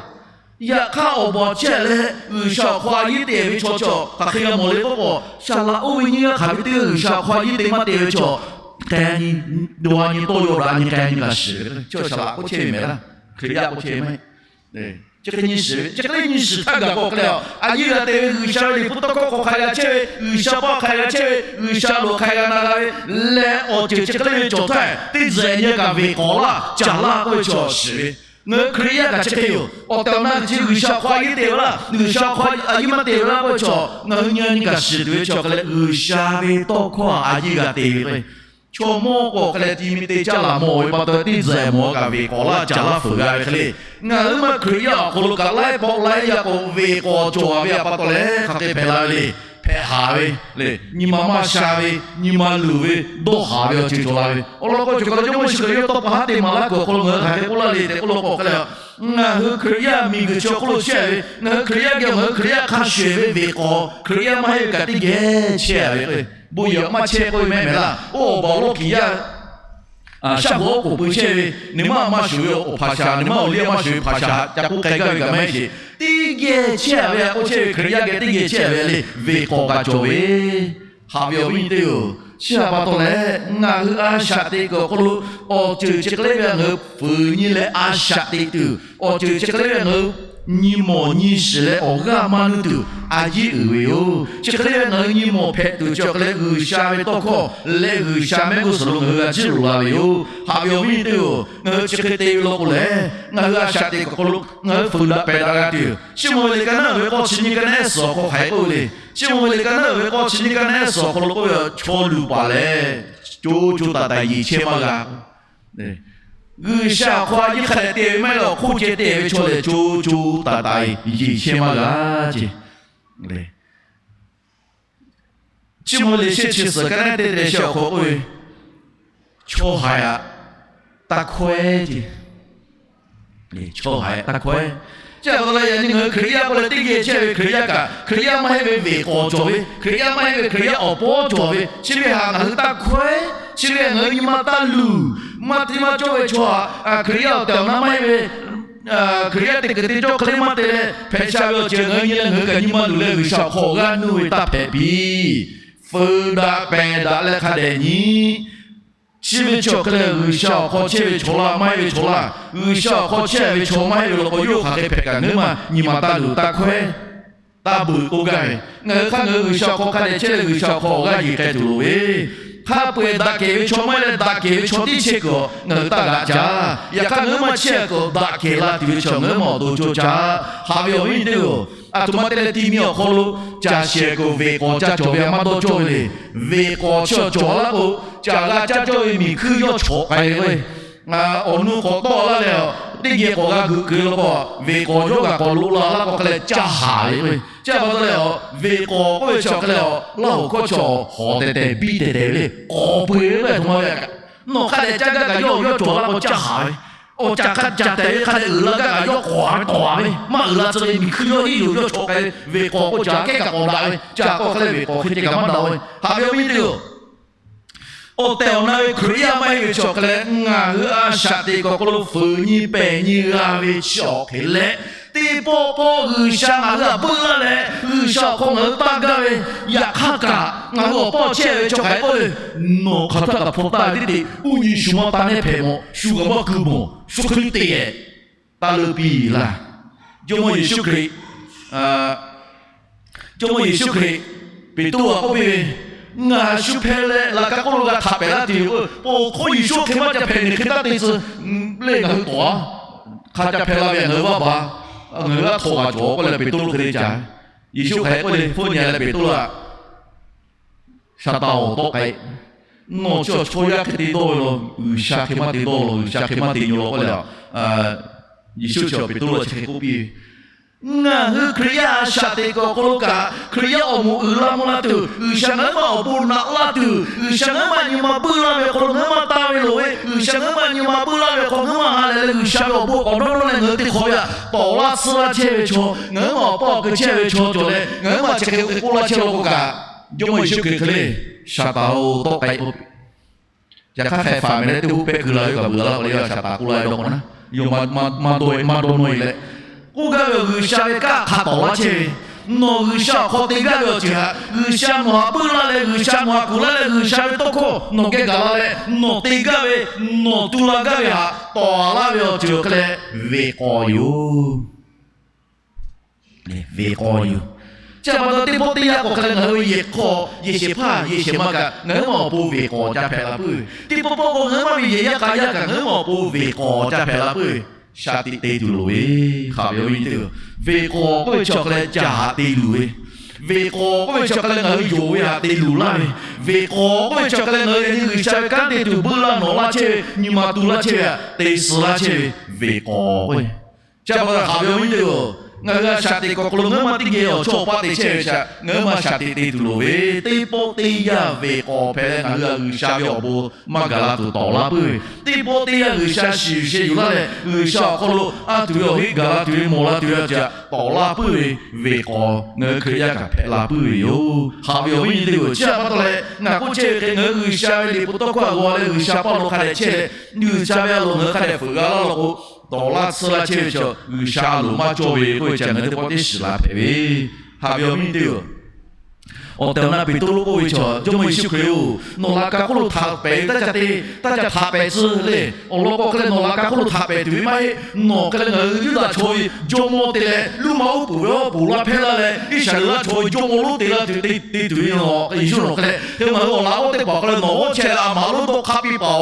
Yaꞈ hk'aˇ awˬ baˬ chehˇ leh G'uiˬsha awˬ hk'aw a yiˇ te ve chaw chaw hk'aˬ hk'e g'a mawˬ le k'oˆ k'o, saˍ laꞈ oˇ ve nyi g'aˇ hk'aˬ ve teˇ g'aˇ G'uiˬsha awˬ hk'aw a yiˇ te maˇ te ve chaw, k'ai nyi, dawˇ nyi tawˇ yaw daꞈ nyi k'ai nyi g'a shiˍ ve chaw saˍ laꞈ k'oˆ chehˇ ve mehˍ laˇ. Hkriꞈ yaˇ k'oˆ chehˇ ve maˇ heˆ. Chi hk'e nyi shiˍ ve, chi hk'e le nyi shiˍ htaˇ gaˬ k'o hk'e le, a yiˇ g'a te ve G'uiˬsha ve Liꞈ hpu tawˇ hkawˇ hk'aw hk'a g'a chehˇ ve, G'uiˬsha paˇ hk'a g'a chehˇ ve, G'uiˬsha loˍ hk'a g'a na g'a ve leh awˬ ceuˬ chi hk'e le ve cawˬ htaˇ, teˇ zuhꞈ nyi kaꞈ veˬ k'awˍ laˇ, caˬ laˇ k'oˆ ve chaw shiˍ ve. Ngaˬ hui Hkriꞈ yaˇ kaꞈ chi hk'e yoˬ. Awˬ tehˬ awˬ na chi G'uiˬsha awˬ hk'aw a yiˇ te ve laˇ, G'uiˬsha awˬ hk'aw a yiˇ maˇ te ve laˇ k'oˆ ve chaw, ngaˬ hui nyi nyi kaꞈ shiˍ tuˬ ve chaw hk'e leh G'uiˬsha ve tawˇ hkawˇ a yiˇ g'a te ve k'o, chaw mawˇ k'o hk'e leh ti mi te caˇ laˬ mawˬ ve pa taw teˇ zuhꞈ mawˬ kaꞈ veˬ k'awˍ laˇ caˬ laˇ fuiˍ g'a ve hk'e le. Ngaˬ hui maˇ Hkriꞈ yaˇ awˬ hk'aw lo kaꞈ laiˉ pawˆ laiˉ yaˇ k'o veˬ k'awˍ cawˬ ve pa taw leh hk'aˬ hk'e hpehꞈ la ve le. Hpehꞈ haˍ ve le. Nyi ma maˇ sha ve, nyi ma luˬ ve, dawˇ haˍ ve awˬ ceuˬ cawˬ la ve. Awˬ lawn k'o, cawˬ kaˬ lo Jawˇmawˇ Yeˍsuˆ Hkriꞈ yawˇ tawˇ pa haˉ te maˍ laˇ kuiˬ awˬ hk'aw lo ngaˬ hui hk'aˬ hk'e k'oˆ laˇ le tehꞈ k'oˆ law k'o hk'e le, ngaˬ hui Hkriꞈ yaˇ miˬguiˬ chi awˬ hk'oˆ lo chehˇ ve, ngaˬ hui Hkriꞈ yaˇ geh ngaˬ hui Hkriꞈ yaˇ hk'a shuˍ ve veˬ k'awˍ, Hkriꞈ yaˇ maˇ heˆ ve kaꞈ teˇ geh chehˇ ve k'o, bon yehˬ maˇ chehˇ k'oˆ ve mehˍ mehˍ laˇ. Oˇ awˬ baˬ awˬ lawˇ kiˬ yaˇ shaˉ hoꞈ awˉ k'oˍ pui chehˇ ve, neˇ maˇ maˇ shuˍ ve awˬ hpaˍ shaˍ, neˇ maˇ awˬ liˇ maˇ shuˍ ve hpaˍ shaˍ ca k'oˆ k'ai gaˇ ve kaꞈ maˇ heˆ sheˍ. Teˇ geh chehˇ ve k'oˆ chehˇ ve Hkriꞈ yaˇ geh teˇ geh chehˇ ve le, venˇ k'awꞈ g'a cawˬ ve. Haꞈ ve awˬ viˉ nyi teˇ-oˬ, chi htaꞈ pa taw leh ngaˬ hui a shaꞈ teꞈ kuiˬ awˬ hk'aw lo awˬ ceuˬ chi hk'e le ve ngaˬ hui fuiˍ nyi leh a shaꞈ teꞈ tuˬ, awˬ ceuˬ chi hk'e le ve ngaˬ hui nyi mawˬ nyi shiˍ leh awˬ g'aˇ maˇ nuˇ tuˬ a yeˇ uiˍ ve yoˬ. Chi hk'e le ve ngaˬ hui nyi mawˬ hpehꞈ tuˬ chi awˬ hk'e leh G'uiˬsha ve tawˇ hkawˇ leh G'uiˬsha mehˆ g'uˇ suhˍ lo ngaˬ hui g'a jiˇ loꞈ la ve yoˬ. Haꞈ ve awˬ viˉ nyi teˇ-oˬ, ngaˬ hui chi hk'e te ve law k'o lehˬ, ngaˬ hui a shaꞈ teꞈ kuiˬ awˬ hk'aw lo ngaˬ hui fuiˍ daꞈ pehˬ daꞈ g'a tuˬ. Chiˇ mvuh ve liꞈ ka naˉ uiˍ ve k'awˇ chi nyiˇ ka naˉ suhˍ awˬ hk'aw hk'aˬ hk'e k'oˆ ve le. Chiˇ mvuh ve liꞈ ka naˉ uiˍ ve k'awˇ chi nyiˇ ka naˉ suhˍ awˬ hk'aw lo k'oˆ ve, chaw luˬ paˍ lehˬ, co co taiˍ taiˍ yeˬ chehˇ maˇ g'a. G'uiˬsha awˬ hk'aw a yeˇ hk'a dehꞈ te ve maˇ heˆ leh awˬ hk'oˆ ceh te ve chaw lehˬ, co co taiˍ taiˍ yeˬ chehˇ maˇ g'a ce. Chiˇ mvuh liꞈ shehˆ chi suhˍ ka naˉ teˇ te shehˆ awˬ hk'aw k'oˆ ve, chaw haiˬ aꞈ taˇ hkawehˉ ce. Chaw haiˬ aꞈ taˇ hkawehˉ. Chi pa taw leh yaꞈ nyi ngaˬ hui Hkriꞈ yaˇ k'oˆ leh teˇ geh chehˇ ve Hkriꞈ yaˇ kaꞈ, Hkriꞈ yaˇ maˇ heˆ ve venˇ k'awꞈ cawˬ ve, Hkriꞈ yaˇ maˇ heˆ ve Hkriꞈ yaˇ awˬ pawˉ cawˬ ve, chi ve htaꞈ ngaˬ hui taˇ hkawehˉ. Chi ve htaꞈ ngaˬ hui nyi ma taˇ luˬ. Maˇ te maˇ cawˇ ve chaw htaꞈ Hkriꞈ yaˇ awˬ tehˬ awˬ na maˇ heˆ ve Hkriꞈ yaˇ teˇ kuiˬ te cawˇ hk'e le maˇ te leh, hpehꞈ sha ve awˬ ceuˬ ngaˬ hui nyi leh ngaˬ hui kaꞈ nyi ma luˬ leh G'uiˬsha awˬ hk'aw g'aˇ nuˇ ve taˇ hpehꞈ piˇ. Fuiˍ daꞈ pehˬ daꞈ leh hk'a dehꞈ nyi. Chi ve chi awˬ hk'e leh G'uiˬsha awˬ hk'aw chehˇ ve chaw laˇ maˇ heˆ ve chaw laˇ, G'uiˬsha awˬ hk'aw chehˇ ve chaw maˇ heˆ ve law k'o, yawˇ hk'aˬ hk'e hpehꞈ kaꞈ ngaˬ hui maˇ nyi ma taˇ luˬ taˇ hkawehˉ. Taˇ beuꞈ k'oˆ gaˇ ve, ngaˬ hui hk'aˇ ngaˬ hui G'uiˬsha awˬ hk'aw hk'a dehꞈ chehˇ leh G'uiˬsha awˬ hk'aw awˬ g'aˇ yeˬ k'ai tuˬ loˍ ve, hk'a peu-eˬ daꞈ kehˬ ve chaw maˇ heˆ leh daꞈ kehˬ ve chaw tiˉ chehˇ kuiˬ ngaˬ hui taˇ g'aꞈ caˇ. Yaꞈ hk'aˇ ngaˬ hui maˇ chehˇ kuiˬ daꞈ kehˬ la tuˬ ve chaw ngaˬ hui maˇ awˬ to cawˇ caˇ. Haꞈ ve awˬ viˉ nyi teˇ-oˬ, aˬ htoꞈ ma te leh ti mi awˬ hk'aw lo caˬ shehˍ kuiˬ venˇ k'awꞈ caˇ cawˬ ve maˇ dawˇ cawˇ ve le. Venˇ k'awꞈ chi cawˬ laˇ k'o, caˬ g'a caˇ cawˇ ve miˬ hkuiˇ yawˇ chawꞈ k'ai ve k'o, awˬ nu k'awꞈ tawˆ laˇ leh, teˇ geh k'awꞈ g'a g'euꞈ keu law k'o, venˇ k'awꞈ yawˇ g'aꞈ k'awꞈ loꞈ la laˇ k'o hk'a leh caˇ haˍ ve k'o, chi pa taw leh venˇ k'awꞈ k'oˆ ve chi awˬ hk'e leh, Laˇ huˍ hkawˇ chi awˬ hawˍ tehˬ tehˬ biˇ tehˬ tehˬ ve le, k'awꞈ peu-eˬ ve k'o, aˬ htoꞈ ma ve kaꞈ, nawˬ hk'a dehꞈ caˇ gaˇ kaꞈ yawˇ yawˇ cawˬ laˇ k'o caˇ haˍ ve, awˬ caˬ hk'a caˬ tehꞈ ve hk'a dehꞈ uiˍ la gaˇ kaꞈ yawˇ k'awꞈ ve tawˍ ve, maˇ uiˍ la tcuh ve miˬ hkuiˇ yawˇ iˉ yoˬ yawˇ chawꞈ k'ai ve, venˇ k'awꞈ k'oˆ caˬ kehˉ kaꞈ k'awꞈ daꞈ ve, caˬ k'awꞈ hk'e leh venˇ k'awꞈ hk'e ceh kaꞈ maˇ daꞈ ve. Haꞈ ve awˬ viˉ nyi teˇ-oˬ, awˬ tehˬ awˬ na ve Hkriꞈ yaˇ maˇ heˆ ve chi awˬ hk'e leh, ngaˬ hui a shaꞈ teꞈ kuiˬ awˬ hk'aw lo fuiˍ nyi pehˬ nyi g'a ve chi awˬ hk'e leh, teˇ pawˆ pawˆ G'uiˬsha ngaˬ hui htaꞈ buiˆ laˇ leh, G'uiˬsha awˬ hk'aw ngaˬ hui taˇ gaˇ ve, yaꞈ hk'aˇ kaꞈ ngaˬ hui awˬ pawˆ chehˇ ve chaw hk'aˬ hk'e k'oˆ le, nawˬ hk'aˬ htaˇ kaꞈ hpaw taˇ ve teˇ te, uˉ nyi shu maˇ taˇ nehˉ hpehꞈ mawˬ, shu kaꞈ maˇ keu mawˬ, shu hk'e te-e taˇ leuˆ piˇ laˇ. Jawˇmawˇ Yeˍsuˆ Hkriꞈ, Jawˇmawˇ Yeˍsuˆ Hkriꞈ Peˍtruˆ htaꞈ k'oˆ piˇ ve, Ngaˬ shu hpehˇ leh laꞈ ka k'oˆ lo g'a htaꞈ pehˍ laˇ tuˬ yoˬ. Pon hk'oˆ Yeˍsuˆ hk'e maˇ ca hpehꞈ, nyi hk'e taˇ te tcuh le, ngaˬ hui tawˍ-a. Hk'a ca hpehˇ la ve ngaˬ hui vaˇ ba, ngaˬ hui g'aˇ htawꞈ g'a cawˬ k'oˆ leh Peˍtruˆ hk'e te ca. Yeˍsuˆ hk'aˬ hk'e k'oˆ le, hpfuhˇ nyi leh Peˍtruˆ htaꞈ, Saˍtanˍ-oˬ, tawˆ k'ai. Nawˬ chi awˬ chaw yaˇ hk'e te dawˇ ve law, G'uiˬsha hk'e maˇ te dawˇ law, G'uiˬsha hk'e maˇ te nyi law k'oˆ leh, Yeˍsuˆ chi Peˍtruˆ htaꞈ chi hk'e k'oˆ piˇ ve, Ngaˬ hui Hkriꞈ yaˇ a shaꞈ teꞈ kuiˬ awˬ hk'aw lo kaꞈ, Hkriꞈ yaˇ awˬ moˍ uiˍ la mvuh la tuˬ, G'uiˬsha ngaˬ hui maˇ awˬ bon naꞈ laˇ tuˬ, G'uiˬsha ngaˬ hui maˇ nyi ma buiˇ laˇ ve awˬ hk'aw lo ngaˬ hui maˇ taˇ ve loˬ ve, G'uiˬsha ngaˬ hui maˇ nyi ma buiˇ laˇ ve awˬ hk'aw ngaˬ hui maˇ ha leh leh G'uiˬsha ve awˬ bon k'awꞈ dawˇ nawˇ leh ngaˬ hui te hk'awꞈ ve htaꞈ tawˍ laˇ tsuhˇ laˇ chehˇ ve chaw, ngaˬ hui maˇ awˬ paˇ awˬ keu chehˇ ve chaw cawˬ leh, ngaˬ hui maˇ chi hk'e k'oˆ laˇ chehˇ law k'o kaꞈ, Jawˇmawˇ Yeˍsuˆ Hkriꞈ hk'e le, Saˍtanˍ-oˬ, tawˆ k'ai k'o, yaꞈ hk'aˇ hk'a faˍ meh leh teˇ hoˉ pehˇ keu la ve kaꞈ beuꞈ laˇ k'o leh, Saˍtanˍ k'oˆ laˇ ve dawˇ k'o na, yawˇ maˇ dawˇ maˇ dawˇ nawˇ-e leh, k'oˆ gaˇ ve awˬ G'uiˬsha ve kanˉ hk'a tawˍ laˇ chehˇ ve, nawˬ G'uiˬsha awˬ hk'aw te gaˇ ve awˬ ceuˬ htaꞈ G'uiˬsha nawˬ htaꞈ buiˇ laˇ leh, G'uiˬsha nawˬ htaꞈ kuˬ laˇ leh, G'uiˬsha ve tawˇ hkawˇ nawˬ geh gaˬ la leh, nawˬ te gaˇ ve, nawˬ tu la gaˇ ve htaꞈ tawˍ laˇ ve awˬ ceuˬ awˬ hk'e leh, venˇ k'awꞈ yoˬ. Venˇ k'awꞈ yoˬ. Chi pa taw teˇ pawˆ teˇ yanˇ k'awꞈ hk'e leh ngaˬ hui ve yehˬ hk'aw yehˬ shehˍ hpaˇ yehˬ shehˍ ma kaꞈ ngaˬ hui maˇ awˬ pon venˇ k'awꞈ ca hpehꞈ la puiˉ ve. Teˇ pawˆ pawˆ k'o ngaˬ hui maˇ ve yehˬ yaˇ k'a yaˇ kaꞈ ngaˬ hui maˇ awˬ pon venˇ k'awꞈ ca hpehꞈ la puiˉ ve. Shaˍ tiꞈ te tuˬ loˍ ve, haꞈ ve awˬ viˉ nyi teˇ-oˬ, venˇ k'awꞈ k'oˆ ve chi awˬ hk'e leh caˬ haꞈ te luˬ ve, venˇ k'awꞈ k'oˆ ve chi awˬ hk'e leh ngaˬ hui yonˍ ve haꞈ te luˬ laˇ ve, venˇ k'awꞈ k'oˆ ve chi awˬ hk'e leh ngaˬ hui yaꞈ nyi G'uiˬsha ve kanˉ te tuˬ buiˇ laˇ nawꞈ laˇ chehˇ ve, nyi ma tu laˇ chehˇ ve htaꞈ te suh laˇ chehˇ ve, venˇ k'awꞈ k'oˆ ve. Chi pa taw haꞈ ve awˬ viˉ nyi teˇ-oˬ, Ngaˬ hui a shaꞈ teꞈ kuiˬ awˬ hk'aw lo ngaˬ hui maˇ teˇ geh awˬ chawˇ awˬ paˆ te chehˇ ve chaw, ngaˬ hui maˇ shaꞈ teꞈ te tuˬ loˍ ve, teˇ pawˆ teˇ yanˇ ve k'awꞈ hpehꞈ leh ngaˬ hui a G'uiˬsha ve awˬ bon maˇ gaˬ la tuˬ tawˍ laˇ puiˉ ve, teˇ pawˆ teˇ yanˇ G'uiˬsha shiˍ yuˬ sheh yuˬ laˇ leh G'uiˬsha awˬ hk'aw lo a tuˬ ve awˬ heˆ gaˬ la tuˬ ve mawˬ la tuˬ ve awˬ ceuˬ tawˍ laˇ puiˉ ve, ve k'awꞈ ngaˬ hui Hkriꞈ yaˇ kaꞈ hpehꞈ la puiˉ ve yoˬ. Haꞈ ve awˬ viˉ nyi teˇ hpaˍ-oˬ, chi htaꞈ pa taw leh ngaˬ k'oˆ chehˇ ve hk'e, ngaˬ hui G'uiˬsha ve liꞈ hpu tawˇ hkawˇ a g'aw leh G'uiˬsha paˇ lo hk'a dehꞈ chehˇ leh, G'uiˬsha ve a loˍ ngaˬ hui hk'a dehꞈ fuiˍ g'a laˇ law k'o, tawˍ laˇ tsuhˇ laˇ chehˇ ve chaw G'uiˬsha a loˍ maˇ cawˇ ve k'oˆ ve chi ngaˬ hui teˇ pawˆ teˇ shiˍ la hpehꞈ ve. Haꞈ ve awˬ viˉ nyi teˇ hpaˍ-oˬ, awˬ tehˬ awˬ na Peˍtruˆ k'oˆ ve chaw, Jawˇmawˇ Yeˍsuˆ Hkriꞈ-oˬ, nawˬ laꞈ ka hk'oˆ lo htaꞈ pehˍ ve taˇ ca te, taˇ ca htaꞈ pehˍ tcuh le. Awˬ lawn k'o hk'e leh nawˬ laꞈ ka hk'oˆ lo htaꞈ pehˍ tuˬ ve maˇ heˆ. Nawˬ hk'e leh ngaˬ hui Yuˇdaꞈ chaw ve jawˇmawˇ te leh, Roˉmaꞈ uˉ peunˍ ve awˬ pon laˇ hpehˇ laˇ leh, Iˉsaˍreˍlaˆ chaw ve jawˇmawˇ lonˉ te laˇ tuˬ te tuˬ ve nawˬ Yeˍsuˆ nawˬ hk'e leh, hk'e ngaˬ hui awˬ laꞈ g'awˇ teˇ hpaˍ hk'e leh nawˬ g'awˇ chehˇ leh a maˍ lonˉ dawˇ hk'aˇ piˇ paˍ,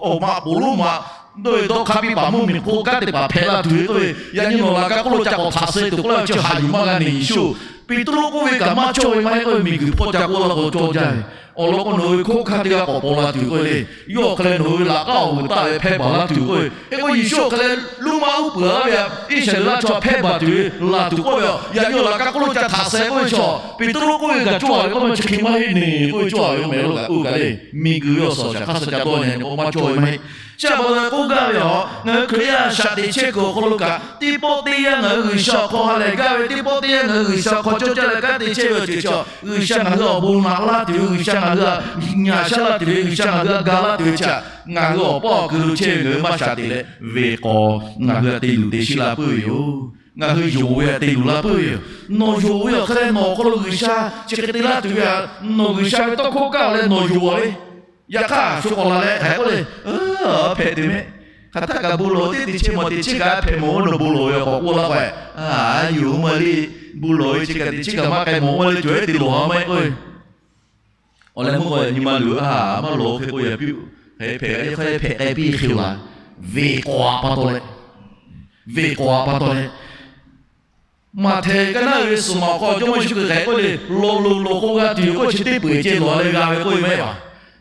awˬ maꞈ poˍ lonˉ maꞈ, dawˇ ve dawˇ hk'aˇ piˇ paˍ mvuhˇmiˬ hk'oˆ kanˉ teˇ hpaˍ hpehꞈ la tuˬ ve k'oˆ ve, yaꞈ nyi nawˬ laꞈ ka hk'oˆ lo ca k'awꞈ htaꞈ suh tuˬ k'oˆ laˇ ve chi haꞈ yuˬ maˇ g'a neˬ Yeˍsuˆ. Peˍtruˆ k'oˆ ve kaꞈ maˇ cawˇ ve maˇ heˆ k'oˆ ve, miˬguiˬ hpawˇ ca k'oˆ laˇ k'o cawˇ jaˇ ve. Awˬ lawn k'o nawˬ hui hkawˇ hkanˇ teˇ g'aˇ k'awꞈ paw la tuˬ k'oˆ ve le. Yawˇ hk'e leh nawˬ hui laꞈ k'aˉ awˬ vuiˬ taˆ ve hpehˇ baˬ laˇ tuˬ k'oˆ ve, hk'e k'o Yeˍsuˆ awˬ hk'e leh Roˉmaꞈ uˉ peunˍ laˇ ve Iˉsaˍreˍlaˆ chaw hpehˇ baˬ tuˬ ve laˬ tuˬ k'oˆ ve, yaꞈ nyi awˬ laꞈ ka hk'oˆ lo ca htaꞈ suh k'oˆ ve chaw, Peˍtruˆ k'oˆ ve kaꞈ cawˇ ve k'oˆ ve chi hk'e maˇ heˆ neˬ k'oˆ ve cawˇ ve, oˇ meh lo kaꞈ k'oˆ kaꞈ le. Miˬguiˬ ve awˬ suhˍ shaˍ hk'aˇ suh ca dawˇ nyi k'o maˇ cawˇ ve maˇ heˆ. Chi pa taw leh k'oˆ gaˇ ve yoˬ. Ngaˬ hui Hkriꞈ yaˇ shaꞈ teꞈ chehˇ kuiˬ awˬ hk'aw lo kaꞈ, teˇ pawˆ teˇ yanˇ ngaˬ hui G'uiˬsha awˬ hk'aw ha lehˬ gaˇ ve, teˇ pawˆ teˇ yanˇ ngaˬ hui G'uiˬsha awˬ hk'aw cawˇ caˇ leh kanˉ te chehˇ ve awˬ ceuˬ chi, G'uiˬsha ngaˬ hui awˬ bon naꞈ laˇ tuˬ ve, G'uiˬsha ngaˬ hui htaꞈ nyi a shaˉ laˇ tuˬ ve, G'uiˬsha ngaˬ hui htaꞈ ga laˇ tuˬ ve chi, ngaˬ hui awˬ paˇ awˬ keu lo chehˇ ve ngaˬ hui maˇ shaꞈ teꞈ leh, ve k'awꞈ ngaˬ hui htaꞈ te luˬ te sheˆ la puiˉ ve yoˬ. Ngaˬ hui yonˍ ve htaꞈ te luˬ la puiˉ ve yoˬ. Nawˬ yonˍ ve awˬ hk'e leh nawˬ awˬ hk'aw lo G'uiˬsha chi hk'e te laˇ tuˬ ve htaꞈ nawˬ G'uiˬsha ve tawˇ hkawˇ kaˇ leh nawˬ yonˍ ve, yaꞈ hk'aˇ shu k'awꞈ la leh hk'aˬ hk'e k'oˆ le, hpehꞈ tuˬ mehˆ. Hk'aˬ htaˇ kaꞈ bon lawˬ teˇ teˇ chehˇ maˬ teˇ chehˇ kaꞈ hpehꞈ mawˬ ve nawˬ bon lawˬ ve awˬ k'awꞈ k'oˆ laˇ k'o, a yonˍ maˇ le, bon lawˬ ve chi kaꞈ teˇ chehˇ kaꞈ maˇ k'ai mawˬ maˇ le, cawˬ ve te lawˬ ha maˇ heˆ k'oˆ ve. Awˬ leh meuˇ k'o nyi ma luˬ a maˇ lawˬ hk'e k'oˆ yaꞈ piˇ, hk'e hpehꞈ hk'e hpehꞈ k'ai piˇ hk'e laˬ, ve k'awꞈ pa taw leh, ve k'awꞈ pa taw leh Maꞈhtehˍ kaˇ naˉ ve suhˍ maˬ awˬ hk'aw Jawˇmawˇ Yeˍsuˆ Hkriꞈ hk'aˬ hk'e k'oˆ le, lawˬ loˍ lawˬ k'o g'a tuˬ yoˬ k'oˆ ve chi teˇ peu eˬ ceh lawˬ leh g'a ve k'oˆ ve maˇ heˆ a.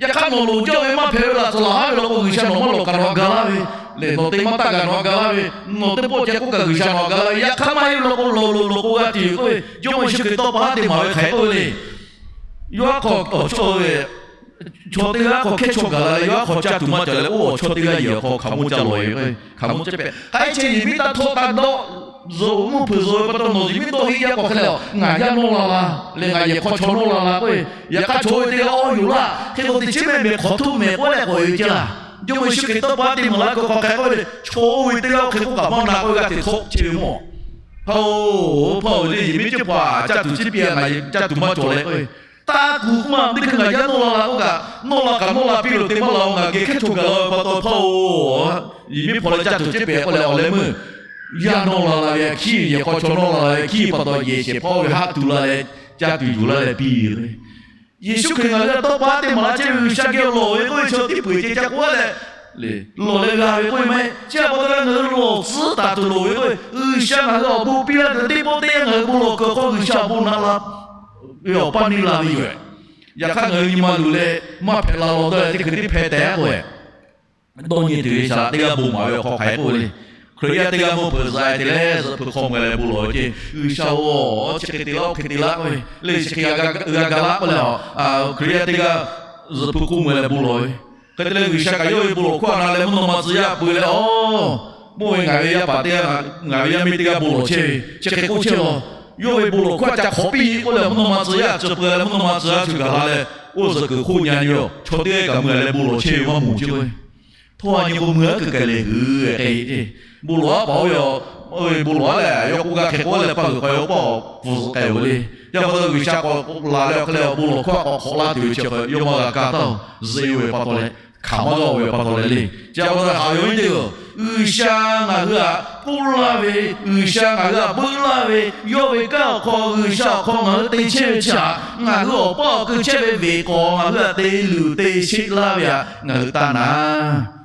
Yaꞈ hk'aˇ nawˬ loˍ jaˇ ve maˇ hpehꞈ ve laˬ tcuh laˬ haˉ ve law k'o G'uiˬsha nawˬ maˇ lawˬ kaꞈ nawˬ g'a laˇ ve, lehˬ nawˬ te maˇ taˇ kaꞈ nawˬ g'a laˇ ve, nawˬ teˇ pawˆ ceh k'oˆ kaꞈ G'uiˬsha nawˬ g'a laˇ ve, yaꞈ hk'aˇ maˇ heˆ ve law k'o lawˬ loˍ lawˬ k'o g'a tuˬ yoˬ k'oˆ ve Jawˇmawˇ Yeˍsuˆ Hkriꞈ tawˇ pa haˉ te maˍ ve hk'aˬ hk'e k'oˆ ve le. Yawˇ haˉ hk'aw awˬ chaw ve chaw teˇ g'aˇ hk'aw hkehˇ chaw gaˬ la leh, yawˇ haˉ hk'aw caˇ tuˬ maˇ cawˬ leh, oˇ awˬ chaw teˇ g'aˇ yehˬ awˬ hk'aw hk'aˬ mawˇ ca lawˬ e, hk'aˬ mawˇ ca pehꞈ. K'ai chehˇ yehˬ miˉ taˇ htawˇ taˇ dawˆ, zuhꞈ mvuhˇ hpeuꞈ zuhꞈ ve pa taw nawˬ yehˬ miˉ dawˆ heˆ jaˇ k'awꞈ hk'e leh, ngaˬ yaˇ nawˇ la la leh ngaˬ yehˬ hk'aw chaw nawˇ la la k'oˆ ve, yaꞈ hk'aˇ chaw oˇ ve teˇ g'aˇ awˇ yoˬ laˇ hk'e k'o teꞈ chiˉ mehˍ mehˍ hk'awꞈ htuˇ mehˍ k'oˆ leh k'awꞈ e ve ceˇ laˇ. Jawˇmawˇ Yeˍsuˆ Hkriꞈ tawˇ pa haˉ te maˍ laˇ k'o hk'aˬ hk'e k'oˆ ve le, chaw oˇ ve teˇ g'aˇ hk'e k'oˆ kaꞈ maˇ na k'oˆ ve g'aˇ hteꞈ htawˆ chehˇ ve mawˇ. Hpaˇ-oˬ, hpaˇ-oˬ le, yehˬ miˉ ceuˇ hpaˍ caˇ tuˬ ciˉ piˇ a, ngaˬ caˇ tuˬ maˇ cawˬ leh k'oˆ ve, taˇ kuˬ k'oˆ ma teˇ hkui ngaˬ yaˇ nawˇ la la k'oˆ kaꞈ, nawˇ la kaꞈ nawˇ la piˇ loˬ te maˇ la-oˬ, ngaˬ geh hkehˇ chaw gaˬ la ve pa taw hpaˇ-oˬ, yehˬ miˉ hpaw leh caˇ tuˬ ciˉ pehˍ k'oˆ leh awˬ leh meuˇ yaˇ nawˇ la la ve hkiˉ, yehˬ hk'aw chaw nawˇ la la ve hkiˉ pa taw yehˬ shehˍ hpaˇ oˇ ve haˆ tuˬ la leh caˇ tuˬ yuˬ laˇ leh piˇ ve Yeˍsuˆ Hkriꞈ ngaˬ hui htaꞈ tawˇ pa haˉ te maˍ laˇ chehˇ ve G'uiˬsha geh awˬ lawˬ ve k'oˆ ve chaw teˇ peu eˬ ceh ca k'oˆ a leh, lawˬ leh g'a ve k'oˆ ve maˇ heˆ. Chi pa taw leh ngaˬ hui lawˬ tcuhˉ taˍ tuˬ loˍ ve k'oˆ ve, G'uiˬsha ngaˬ hui awˬ bon piˇ laˇ tuˬ teˇ pawˆ teˇ yanˇ ngaˬ hui bon lawˬ kuiˬ awˬ hk'aw G'uiˬsha awˬ bon naꞈ la ve awˬ paˇ neˇ la ve yoˬ. Yaꞈ hk'aˇ ngaˬ hui nyi ma luˬ leh maˇ hpehꞈ la lawˬ dawˇ leh teˇ hkui teˇ hpehꞈ tehꞈ k'oˆ ve, dawˇ nyi tuˬ ve shaˍ laꞈ teˇ g'aˇ bon maˍ ve awˬ hk'aw hk'aˬ hk'e k'oˆ ve le. Hkriꞈ yaˇ teˇ g'aˇ meuˇ peuˬ za e te leh zuhꞈ hpu hk'aw mui leh bon lawˬ ve ceˇ, G'uiˬsha-oˬ, chi hk'e te laˇ, oˇ hk'e te laˇ k'oˆ ve le. Chi hk'e g'a ga laˇ k'oˆ leh, Hkriꞈ yaˇ teˇ g'aˇ zuhꞈ hpu hk'oˆ mui leh bon lawˬ ve, hk'e te leh G'uiˬsha kaꞈ yawˇ ve bon lawˬ hkawˇ a na leh mvuhˇ naw ma tcuh yaˇ peu leh, a, mvuhˇ ve ngaˬ ve yaˇ paˍ teˇ g'aˇ, ngaˬ ve yaˇ miˇ teˇ g'aˇ bon lawˬ chehˇ ve chi hk'e k'oˆ chehˇ law. Yawˇ ve bon lawˬ hkawˇ a ca hk'awꞈ piˇ k'oˆ leh mvuhˇ naw ma tcuh yaˇ tcuh peu leh mvuhˇ naw ma tcuh yaˇ chi gaˬ la leh, oˇ zuhꞈ kuiˬ hk'oˆ nyi a nyi yoˬ. Chaw teˇ g'aˇ kaꞈ mui leh bon lawˬ chehˇ ve maˇ moˍ ceˇ k'o, htawˇ a nyi k'o mui aˉ keu kehˬ lehˬ g'uiˬ k'ai e. Bon lawˬ aˉ paˍ oˇ ve, bon lawˬ aˉ lehˬ yawˇ k'oˆ g'a hk'e k'oˆ leh paˇ g'uiˬ k'ai awˬ paˇ awˬ pfuhˍ zuhꞈ k'ai ve le. Yaˇ pa taw G'uiˬsha k'awꞈ laˬ leh awˬ hk'e leh awˬ bon lawˬ hkawˇ a k'awꞈ hk'awꞈ laˇ tuˬ ve chi hk'e yawˇ maˇ g'a kaˇ taˇ-oˬ. Zuhꞈ e-oˬ ve pa taw leh, hkanˍ maˇ g'a-oˬ ve pa taw leh le. Chi pa taw haꞈ ve awˬ viˉ teˇ-oˬ, G'uiˬsha ngaˬ hui htaꞈ k'oˆ laˇ ve, G'uiˬsha ngaˬ hui htaꞈ beuˆ laˇ ve, yawˇ ve kanˉ awˬ hk'aw G'uiˬsha awˬ hk'aw ngaˬ hui te chehˇ ve chi htaꞈ ngaˬ hui awˬ paˇ awˬ keu chehˇ ve ve k'awꞈ ngaˬ hui htaꞈ te luˬ te sheˆ laˇ ve htaꞈ ngaˬ hui taˇ naˍ.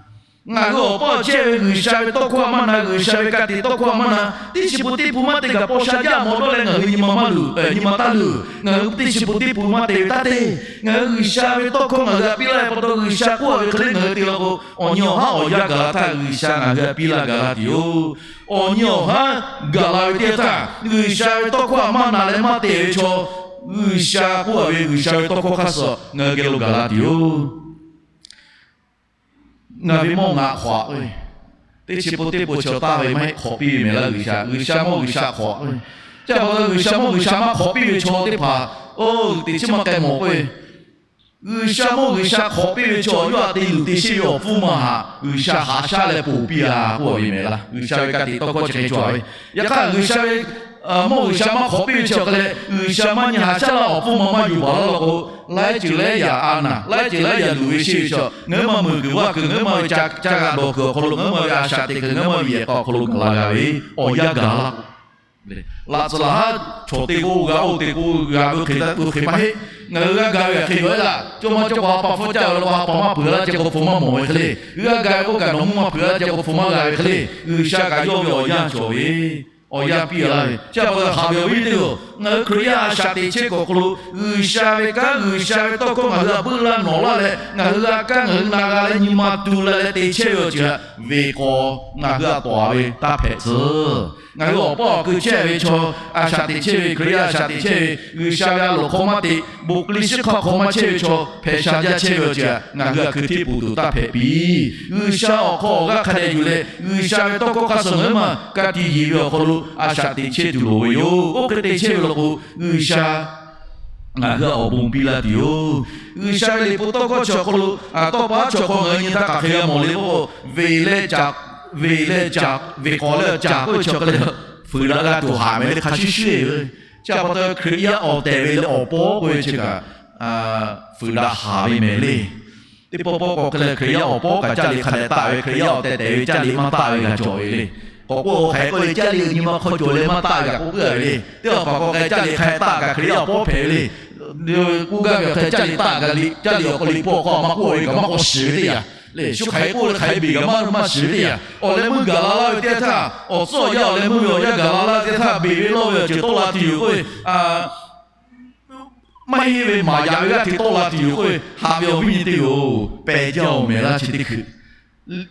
Ngaˬ hui awˬ paˇ awˬ chehˇ ve G'uiˬsha ve tawˇ hkawˇ a maˇ na, G'uiˬsha ve ka tiꞈ tawˇ hkawˇ a maˇ na, teˇ chi pun teˇ pun maˇ te kaꞈ paw sha jaˇ mawˬ dawˇ leh ngaˬ hui nyi ma maˇ luˬ, nyi ma taˇ luˬ. Ngaˬ hui teˇ chi pun teˇ pun maˇ te ve taˇ te. Ngaˬ hui G'uiˬsha ve tawˇ hkawˇ ngaˬ hui htaꞈ piˇ laˇ ve pa taw, G'uiˬsha k'oˆ ve hk'e le ngaˬ hui te la k'o, awˬ nyi awˬ haˉ awˬ yanˇ gaˬ la htaˇ G'uiˬsha ngaˬ hui htaꞈ piˇ laˇ gaˬ la tuˬ yoˬ. Awˬ nyi awˬ haˉ gaˬ la ve teˇ yanˇ htaˇ, G'uiˬsha ve tawˇ hkawˇ a maˇ na leh maˇ te ve chaw, G'uiˬsha k'oˆ a ve G'uiˬsha ve tawˇ hkawˇ hk'aˇ suh ngaˬ hui geh lo gaˬ la tuˬ yoˬ. Ngaˬ ve mawˇ ngaˬ hk'awꞈ ve, teˇ chi pun teˇ pun chaw taˇ ve maˇ heˆ, hk'awꞈ piˇ ve mehˍ laˇ G'uiˬsha. G'uiˬsha mawˇ G'uiˬsha hk'awꞈ ve. Chi pa taw G'uiˬsha mawˇ G'uiˬsha maˇ hk'awꞈ piˇ ve chaw teˇ hpaˍ, oˇ teꞈ chiˉ maˇ k'ai mawˬ k'oˆ ve, G'uiˬsha mawˇ G'uiˬsha hk'awꞈ piˇ ve chaw yawˇ htaꞈ te luˬ te sheˆ ve awˬ pfuhˇ maˇ haꞈ, G'uiˬsha haꞈ shaˉ leh ponˬ piˇ a k'oˆ ve mehˍ laˇ. G'uiˬsha ve ka tiꞈ tawˇ hkawˇ chi hk'e cawˬ ve. Yaꞈ hk'aˇ G'uiˬsha ve mawˇ G'uiˬsha maˇ hk'awꞈ piˇ ve chi awˬ hk'a leh, G'uiˬsha maˇ nyi haꞈ shaˉ laˇ awˬ pfuhˇ maˇ maˇ yuˬ baˬ laˇ law k'o, laiˉ ceuˬ laiˉ yaꞈ a naˬ, laiˉ ceuˬ laiˉ yaꞈ luˬ ve sheˆ ve chaw, ngaˬ hui maˇ meuˬ kuiˬ vaˇ kuiˬ, ngaˬ hui maˇ ve ca g'a dawˬ kuiˬ awˬ hk'aw lo, ngaˬ hui maˇ ve a shaꞈ teꞈ kuiˬ, ngaˬ hui maˇ ve yehˬ k'aw awˬ hk'aw lo gaˬ la g'a ve awˬ yanˇ gaˬ laˇ k'o, laꞈ tcuhˍ laˬ haˉ chaw teˇ g'aˇ g'a oˇ te k'o g'a ve hk'e taˇ k'oˆ hk'e maˇ heˆ. Ngaˬ hui g'a ga ve hk'e g'a laˇ, cawˇ maˇ cawˇ k'o ha pa hpfuhˇ caˇ ve la k'o ha pa maˇ peuˬ laˇ ce k'o hpu maˇ mawˬ ve hk'e le. G'a ga ve k'oˆ kaꞈ nawˬ mvuhˇ maˇ hpeuˬ laˇ ce k'o hpu maˇ g'a ve hk'e le. G'uiˬsha kaꞈ yawˇ ve awˬ yanˇ cawˬ ve, awˬ yanˇ piˇ laˇ ve. Chi pa taw haꞈ ve awˬ viˉ teˇ-oˬ, ngaˬ hui Hkriꞈ yaˇ a shaꞈ teꞈ chehˇ kuiˬ awˬ hk'aw lo G'uiˬsha ve kanˉ, G'uiˬsha ve tawˇ hkawˇ ngaˬ hui htaꞈ buiˆ laˇ nawˬ laˇ leh, ngaˬ hui g'a kaˇ ngaˬ hui na g'a leh nyi ma tu la leh te chehˇ ve awˬ ceuˬ htaꞈ ve k'aw ngaˬ hui htaꞈ tawˍ ve taˇ hpehꞈ tcuh. Ngaˬ hui awˬ paˇ awˬ kui chehˇ ve chaw, a shaꞈ teꞈ chehˇ ve, Hkriꞈ yaˇ a shaꞈ teꞈ chehˇ ve, G'uiˬsha ve a loˍ hk'aw maˇ te, bon k'li shiˉ hk'aˇ hk'aw maˇ chehˇ ve chaw, hpehꞈ sha jaˇ chehˇ ve awˬ ceuˬ htaꞈ ngaˬ hui htaꞈ hkui hteˇ poˬ tuˬ taˇ hpehꞈ piˇ. G'uiˬsha awˬ hk'aw awˬ g'aˇ hk'a dehꞈ yuˬ leh, G'uiˬsha ve tawˇ hkawˇ hk'aˇ suh ngaˬ hui maˇ ka tiꞈ yeˬ ve awˬ hk'aw lo a shaꞈ teꞈ chehˇ tuˬ loˍ ve yoˬ. Oˇ hk'e te chehˇ ve law k'o, G'uiˬsha ngaˬ hui htaꞈ awˬ bon piˇ laˇ tuˬ yoˬ. G'uiˬsha ve liꞈ hpu tawˇ hkawˇ chi awˬ hk'aw lo, tawˇ pa haˉ chi awˬ hk'aw ngaˬ hui nyi htaˇ hk'aˬ hk'e g'a mawˬ le k'o, ve leh caꞈ, ve leh caꞈ, ve k'awꞈ leh caꞈ k'oˆ ve chi awˬ hk'e le, fuiˍ daꞈ g'a tuˬ haˍ mehˍ le hk'a shuˍ shuˍ ve. Chi pa taw Hkriꞈ yaˇ awˬ tehˬ ve le awˬ pawˉ k'oˆ ve chi kaꞈ, fuiˍ daꞈ haˍ ve mehˍ le. Teˇ pawˆ pawˆ k'awꞈ hk'e leh Hkriꞈ yaˇ awˬ pawˉ kaꞈ caˇ liꞈ hk'a dehꞈ taˆ ve, Hkriꞈ yaˇ awˬ tehˬ tehˬ ve caˇ liꞈ maˇ taˆ ve g'a cawˬ ve le. K'awꞈ k'oˆ hk'e k'oˆ le, caˇ liꞈ nyi ma hk'aw cawˬ leh maˇ taˆ ve kaꞈ k'oˆ puiˉ a ve le. Teˇ hpaˍ k'awꞈ hk'e caˇ liꞈ hk'a dehꞈ taˆ kaꞈ Hkriꞈ yaˇ awˬ pawˉ hpehꞈ ve le. K'oˆ gaˇ ve hk'e caˇ liꞈ taˆ kaꞈ, caˇ liꞈ awˬ hk'aw liꞈ hpu awˬ hk'aw maˇ k'oˆ ve kaꞈ maˇ k'awꞈ shiˍ ve teˇ yanˇ le. Shu hk'aˬ hk'e k'oˆ le, hk'aˬ hk'e beˬ kaꞈ maˇ maˇ shiˍ ve teˇ yanˇ, awˬ leh meuˇ gaˬ la laˇ ve teˇ yanˇ htaˇ, awˬ tcuhˉ awˬ yanˇ awˬ leh meuˇ ve awˬ yanˇ gaˬ la laˇ ve teˇ yanˇ htaˇ, beˬ ve lawˇ ve awˬ ceuˬ tawˆ la tuˬ yoˬ k'oˆ ve, maˇ heˆ ve maˍ yaꞈ ve g'aˇ hteꞈ tawˆ la tuˬ yoˬ k'oˆ ve, haꞈ ve awˬ viˉ nyi teˇ-oˬ, pehˬ jaˇ-oˬ mehˍ laˇ chi teˇ hkui.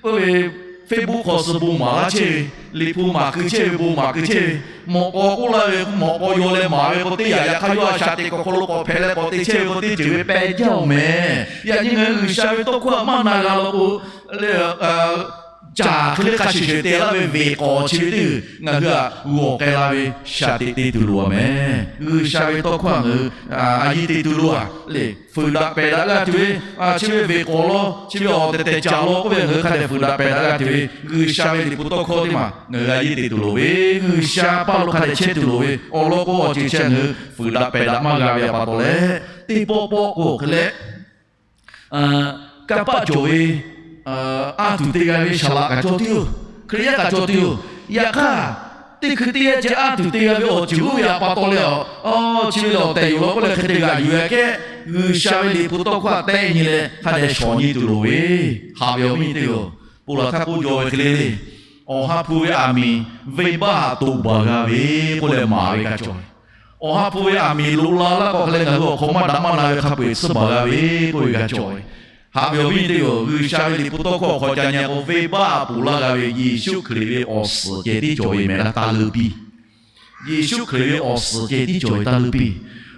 Oˇ ve Facebook hk'aw suh bon maˍ laˇ chehˇ ve, liꞈ hpu maˍ keu chehˇ ve, bon maˍ keu chehˇ ve, mawꞈ k'aw k'oˆ laˇ ve, mawꞈ k'aw yaw leh maˍ ve k'o, teˇ yanˇ yaꞈ hk'aˇ yawˇ a shaꞈ teꞈ kuiˬ awˬ hk'aw lo k'awꞈ hpehꞈ leh k'awꞈ te chehˇ ve k'o, teˇ ceuˬ ve pehˬ jaˇ-oˬ mehˍ. Yaꞈ nyi ngaˬ hui G'uiˬsha ve tawˇ hkawˇ htaꞈ maˇ na g'a law k'o, caˬ hk'e le hk'a shuˍ shuˍ te laˇ ve venˇ k'awꞈ chi ve teˇ g'uiˬ ngaˬ hui htaꞈ g'awˬ k'ai la ve shaˍ teꞈ te tuˬ loˍ a mehˍ. G'uiˬsha ve tawˇ hkawˇ htaꞈ ngaˬ hui a yiˇ te tuˬ loˍ a le. Fuiˍ daꞈ pehˬ daꞈ g'a tuˬ ve, chi ve venˇ k'awꞈ law, chi ve awˬ tehˬ tehˬ caˬ law k'oˆ ve ngaˬ hui hk'a dehꞈ fuiˍ daꞈ pehˬ daꞈ g'a tuˬ ve, G'uiˬsha ve liꞈ hpu tawˇ hkawˇ teˇ maˬ ngaˬ hui a yiˇ te tuˬ loˍ ve, G'uiˬsha paˇ lo hk'a dehꞈ chehˇ tuˬ loˍ ve awˬ lawn k'o, awˬ ceuˬ chi ngaˬ hui fuiˍ daꞈ pehˬ daꞈ maˇ g'a ve pa taw leh, teˇ pawˆ pawˆ k'o hk'e leh kanˇ paˆ cawˬ ve a tuˬ te g'a ve saˍ laꞈ kaꞈ cawˬ tuˬ yoˬ. Hkriꞈ yaˇ kaꞈ cawˬ tuˬ yoˬ. Yaꞈ hk'aˇ, teˇ hkui teˇ yanˇ chi a tuˬ te g'a ve awˬ ceuˬ oˇ ve pa taw leh, chi ve le awˬ tehˬ yoˬ law k'oˆ leh hk'e te g'aꞈ yuˬ g'a kehˉ, G'uiˬsha ve liꞈ hpu tawˇ hkawˇ htaꞈ tehˆ nyi leh hk'a dehꞈ shawˍ nyi tuˬ loˍ ve, haꞈ ve awˬ viˉ nyi teˇ-oˬ, ponˬ laˬ htaˇ k'oˆ jaw ve hk'e le le, awˬ ha hpu ve aˬ miˍ venˇbaˆ htaꞈ toꞈ baˬ g'a ve k'oˆ leh maˍ ve g'a cawˬ ve. Awˬ ha hpu ve aˬ miˍ loꞈ la laˇ k'awꞈ hk'e leh ngaˬ hui awˬ hk'aw maˇ daꞈ maˇ na ve hk'a peu-eˬ tsuhˇ baˬ g'a ve k'oˆ ve g'a cawˬ ve. Haꞈ ve awˬ viˉ nyi teˇ-oˬ, G'uiˬsha ve liꞈ hpu tawˇ hkawˇ awˬ hk'aw ca nyi k'o, venˇbaˆ htaꞈ ponˬ laˇ g'a ve Yeˍsuˆ Hkriꞈ ve awˬ suhˍ ceh tiˉ cawˬ ve mehˍ laˇ, taˇ leuˇ piˇ. Yeˍsuˆ Hkriꞈ ve awˬ suhˍ ceh tiˉ cawˬ ve taˇ leuˇ piˇ.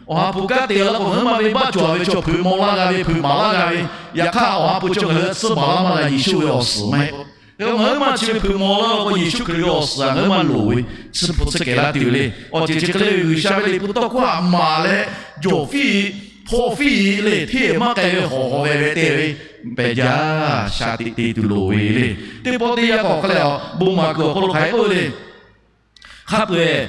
Awˬ ha hpu kanˉ te laˇ k'o, ngaˬ hui maˇ venˇbaˆ cawˬ ve chaw hpeuꞈ maw laˇ g'a ve, hpeuꞈ maˍ laˇ g'a ve, yaꞈ hk'aˇ awˬ ha hpu chaw ngaˬ hui tsuhˇ baˬ laˇ maˇ g'a Yeˍsuˆ ve awˬ suhˍ maˇ heˆ k'o, ngaˬ hui maˇ chi ve hpeuꞈ maw laˇ k'o, Yeˍsuˆ Hkriꞈ ve awˬ suhˍ ngaˬ hui maˇ loˍ ve, tsuhˇ hpu tsuhˇ kehˬ laˇ tuˬ ve le. Awˬ ceuˬ chi hk'e le ve G'uiˬsha ve liꞈ hpu tawˇ hkawˇ htaꞈ maˍ leh, jawˬ fiˇ hpawˇ fiˇ le, hteˇ maˇ k'ai ve hawˍ hawˍ veh veh te ve, pehˬ jaˇ, shaˍ teꞈ te tuˬ loˍ ve le. Teˇ pawˆ teˇ yanˇ k'awꞈ hk'a leh, bon maˍ kuiˬ awˬ hk'aw lo hk'aˬ hk'e k'oˆ ve le. Hk'a peu-eˬ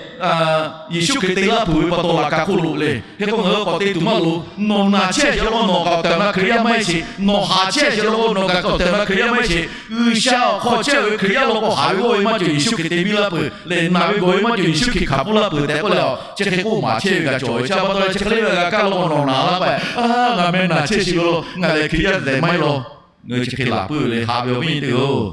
Yeˍsuˆ Hkriꞈ te laˇ peuˬ ve pa taw laꞈ ka hk'oˆ lo le. Hk'e k'o ngaˬ hui k'awꞈ te tuˬ maˇ loˍ. Nawˬ naˬ chehˇ sheˍ law k'o nawˬ kaꞈ awˬ tehˬ awˬ na Hkriꞈ yaˇ maˇ heˆ sheˍ. Nawˬ haꞈ chehˇ sheˍ law k'o nawˬ kaꞈ awˬ tehˬ awˬ na Hkriꞈ yaˇ maˇ heˆ sheˍ. G'uiˬsha awˬ hk'aw chehˇ ve Hkriꞈ yaˇ law k'o, haꞈ ve g'awˇ ve maˇ cawˬ Yeˍsuˆ Hkriꞈ te biˇ laˇ peuˬ le. Naˬ ve gawˬ ve maˇ cawˬ Yeˍsuˆ Hkriꞈ hkanˍ puiˉ laˇ peuˬ tehꞈ k'oˆ leh, chi hk'e k'oˆ maˍ chehˇ ve g'a cawˬ ve. Chi pa taw chi hk'e le ve g'a kaˇ law k'o nawˬ naˬ laˇ pa, ngaˬ meh naˬ chehˇ sheˍ ve law, ngaˬ lehˬ Hkriꞈ yaˇ tehꞈ maˇ heˆ law. Ngaˬ hui chi hk'e laˬ puiˉ ve le, haꞈ ve awˬ viˉ nyi teˇ-oˬ.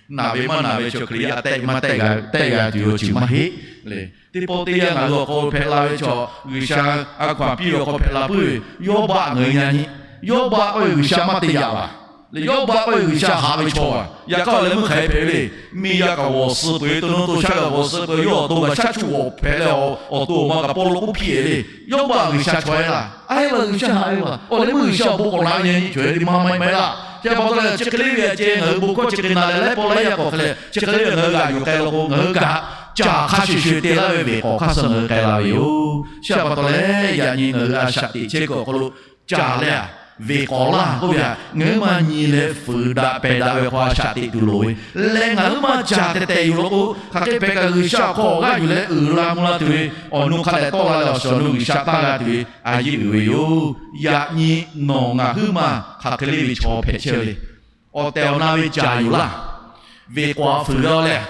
Naˬ ve maˇ naˬ ve chaw Hkriꞈ yaˇ tehˆ maˇ tehˆ g'a, tehˆ g'a tuˬ ve awˬ ceuˬ maˇ heˆ le. Teˇ pawˆ teˇ yanˇ ngaˬ hui awˬ hk'aw hpehꞈ la ve chaw, G'uiˬsha a hkaw-anˬ piˇ ve awˬ hk'aw hpehꞈ la puiˉ ve, Yawˇbaˆ ngaˬ hui nyi nyi. Yawˇbaˆ k'oˆ ve G'uiˬsha maˇ te yaꞈ laˬ le. Yawˇbaˆ k'oˆ ve G'uiˬsha haꞈ ve chaw a. Yaꞈ hk'aˇ awˬ leh meuˇ hk'aˬ hk'e hpehꞈ ve le. Miˬ yaˇ kaꞈ g'awˬ suh peuˬ ve, to nuˇ to shaˉ kaꞈ g'awˬ suh peuˬ ve, yawˇ awˬ to kaꞈ shaˉ chuˆ g'awˬ hpehꞈ leh, awˬ to awˬ ma kaꞈ paw lo k'oˆ piˇ-e le. Yawˇbaˆ G'uiˬsha chaw e laˇ. A heˆ laˇ, G'uiˬsha haꞈ ve laˇ. Awˬ leh meuˇ G'uiˬsha awˬ bon k'awꞈ na ve nyi nyi chaw e le, maˇ maˇ maˇ laˇ. Chi pa taw leh chi hk'e le ve a ceh ngaˬ hui bon hkawˇ chi hk'e na leh laiˉ pawˆ laiˉ yaˇ k'awꞈ hk'e leh chi hk'e le ve ngaˬ hui g'aꞈ yuˬ k'ai law k'o, ngaˬ hui kaꞈ caˍ hk'a shuˍ shuˍ te laˇ ve venˇ k'awꞈ hk'aˇ suh ngaˬ hui k'ai la ve yoˬ. Chi pa taw leh yaꞈ nyi ngaˬ hui a shaꞈ teꞈ chehˇ kuiˬ awˬ hk'aw lo caˍ leh a, venˇ k'awꞈ laˇ k'oˆ ve a, ngaˬ hui maˇ nyi leh fuiˍ daꞈ pehˬ daꞈ ve hk'aw a shaꞈ teꞈ tuˬ loˍ ve leh, ngaˬ hui maˇ caˍ tehˬ tehˬ yoˬ law k'o, hk'aˬ hk'e hpehꞈ kaꞈ G'uiˬsha awˬ hk'aw awˬ g'aˇ yuˬ leh uiˍ la mvuh la tuˬ ve, awˬ nu hk'a dehꞈ tawˆ la leh awˬ shiˍ awˬ nu G'uiˬsha taˇ g'a tuˬ ve a yeˇ uiˍ ve yoˬ. Yaꞈ nyi nawˬ ngaˬ huiˉ maˬ hk'aˬ hk'e le ve chaw hpehꞈ chehˇ ve le. Awˬ tehˬ awˬ na ve caˍ yoˬ laˇ. Venˇ k'awꞈ fuiˍ g'a-o leh,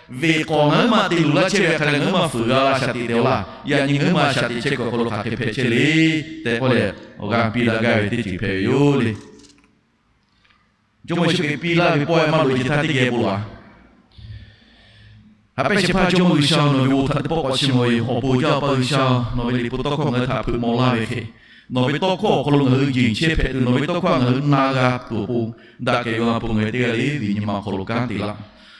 venˇ k'awꞈ ngaˬ huiˉ maˬ te luˬ laˇ chehˇ ve hk'a leh ngaˬ huiˉ maˬ fuiˍ g'a la shaꞈ teꞈ te-o laˇ. Yaꞈ nyi ngaˬ huiˉ maˬ shaꞈ teꞈ chehˇ kuiˬ awˬ hk'aw lo hk'aˬ hk'e hpehꞈ chehˇ le tehꞈ k'oˆ leh, awˬ g'aˇ piˇ daꞈ gaˇ ve teˇ ceuˬ hpehꞈ ve yoˬ le. Jawˇmawˇ Yeˍsuˆ Hkriꞈ piˇ laˇ ve pawehˇ maˇ loꞈ-e ce htaˇ teˇ geh bon laˬ. Haꞈ pehnˇ shehˍ hpaˇ Jawˇmawˇ G'uiˬsha, nawˬ ve bon htaꞈ teˇ pawˆ k'awꞈ chiˇ mvuh ve yoˬ. Awˬ bon jaˇ Awˬ pa G'uiˬsha, nawˬ ve liꞈ hpu tawˇ hkawˇ ngaˬ hui htaꞈ hpeuꞈ maw laˇ ve hk'e, nawˬ ve tawˇ hkawˇ awˬ hk'aw lo ngaˬ hui jeˬ chehˇ hpehꞈ tuˬ, nawˬ ve tawˇ hkawˇ ngaˬ hui na g'a tuˬ awˬ pon, daꞈ kehˬ ve awˬ ha hpu ngaˬ hui teˇ g'aˇ le ve nyi ma awˬ hk'aw lo kanˉ te laˇ.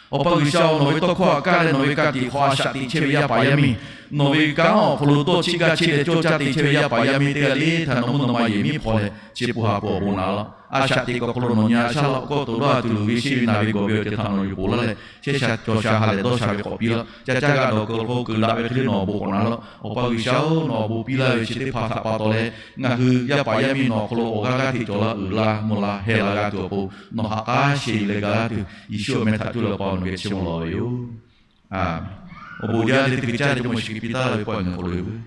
Awˬ pa G'uiˬsha-oˬ, nawˬ ve tawˇ hkawˇ htaꞈ kaˇ leh nawˬ ve ka tiꞈ hk'aw a shaꞈ teꞈ chehˇ ve yaˇ paˍ yaˇ miˇ, nawˬ ve kanˉ awˬ hk'aw lo dawˇ cheˆ gaˇ cheˆ leh cawˇ caˇ te chehˇ ve yaˇ paˍ yaˇ miˇ teˇ g'aˇ le htaꞈ nawˬ mvuhˇ naw ma yehˬ miˉ hpawˇ leh chi pun ha pon awˬ bon naˍ laˇ. A shaꞈ teꞈ kuiˬ awˬ hk'aw lo nawˬ nyi a shaˉ laꞈ awˬ hkawˇ to dawˇ ha tuˬ loˍ ve sheˆ ve naˍ ve gawˬ ve awˬ ceuˬ htaꞈ nawˬ yuˬ poˬ laˇ leh, chehˇ sha cawˬ sha ha lehˬ dawˇ sha ve k'awꞈ piˇ laˇ. Ca caˇ g'a dawˬ kuiˬ awˬ hk'aw lo keu daꞈ ve hk'e le nawˬ awˬ bon k'awꞈ na laˇ. Awˬ pa G'uiˬsha-oˬ, nawˬ awˬ bon piˇ laˇ ve chi teˇ hpaˍ htaꞈ pa taw leh, ngaˬ hui yaˇ paˍ yaˇ miˇ nawˬ awˬ hk'aw lo awˬ g'aˇ g'aˇ hteꞈ cawˬ laˇ uiˍ laˇ mvuh la heh la g'a tuˬ awˬ pon, nawˬ ha k'aˉ sheˍ leh gaˬ laˇ tuˬ, Yeˍsuˆ awˬ meh htaꞈ cuˇ leh Awˬ pa nawˬ geh chiˇ mvuh lawˬ ve yoˬ. Awˬ bon jaˇ leh teˇ hkui caˇ leh Jawˇmawˇ Yeˍsuˆ Hkriꞈ piˇ taˍ laˇ ve pawehˇ ngaˬ hui hk'aw lo yoˬ.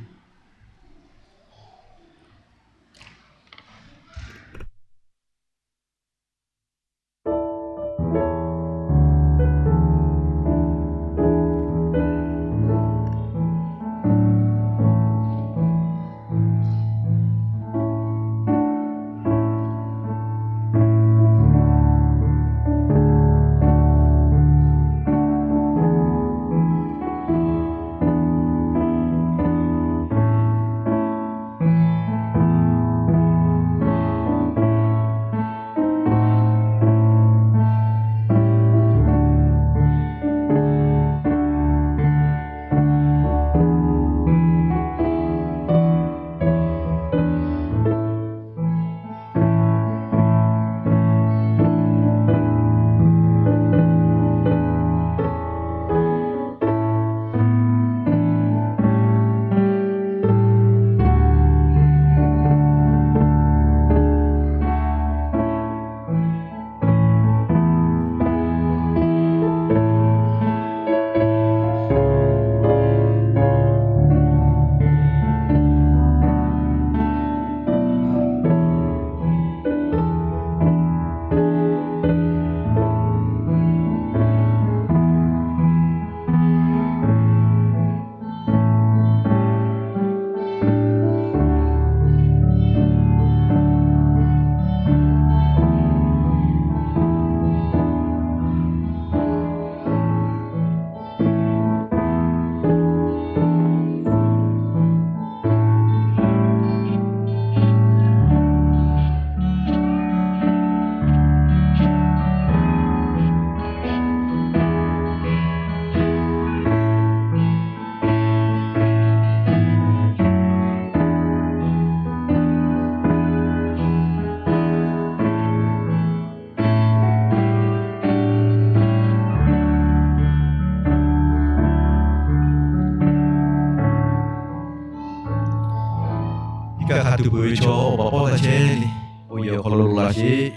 Iˉ kaˆ hk'a tuˬ peuˬ ve chaw awˬ baˬ pawˆ taˇ chehˇ le. Awˬ yehˬ awˬ hk'aw lo loꞈ la sheˍ.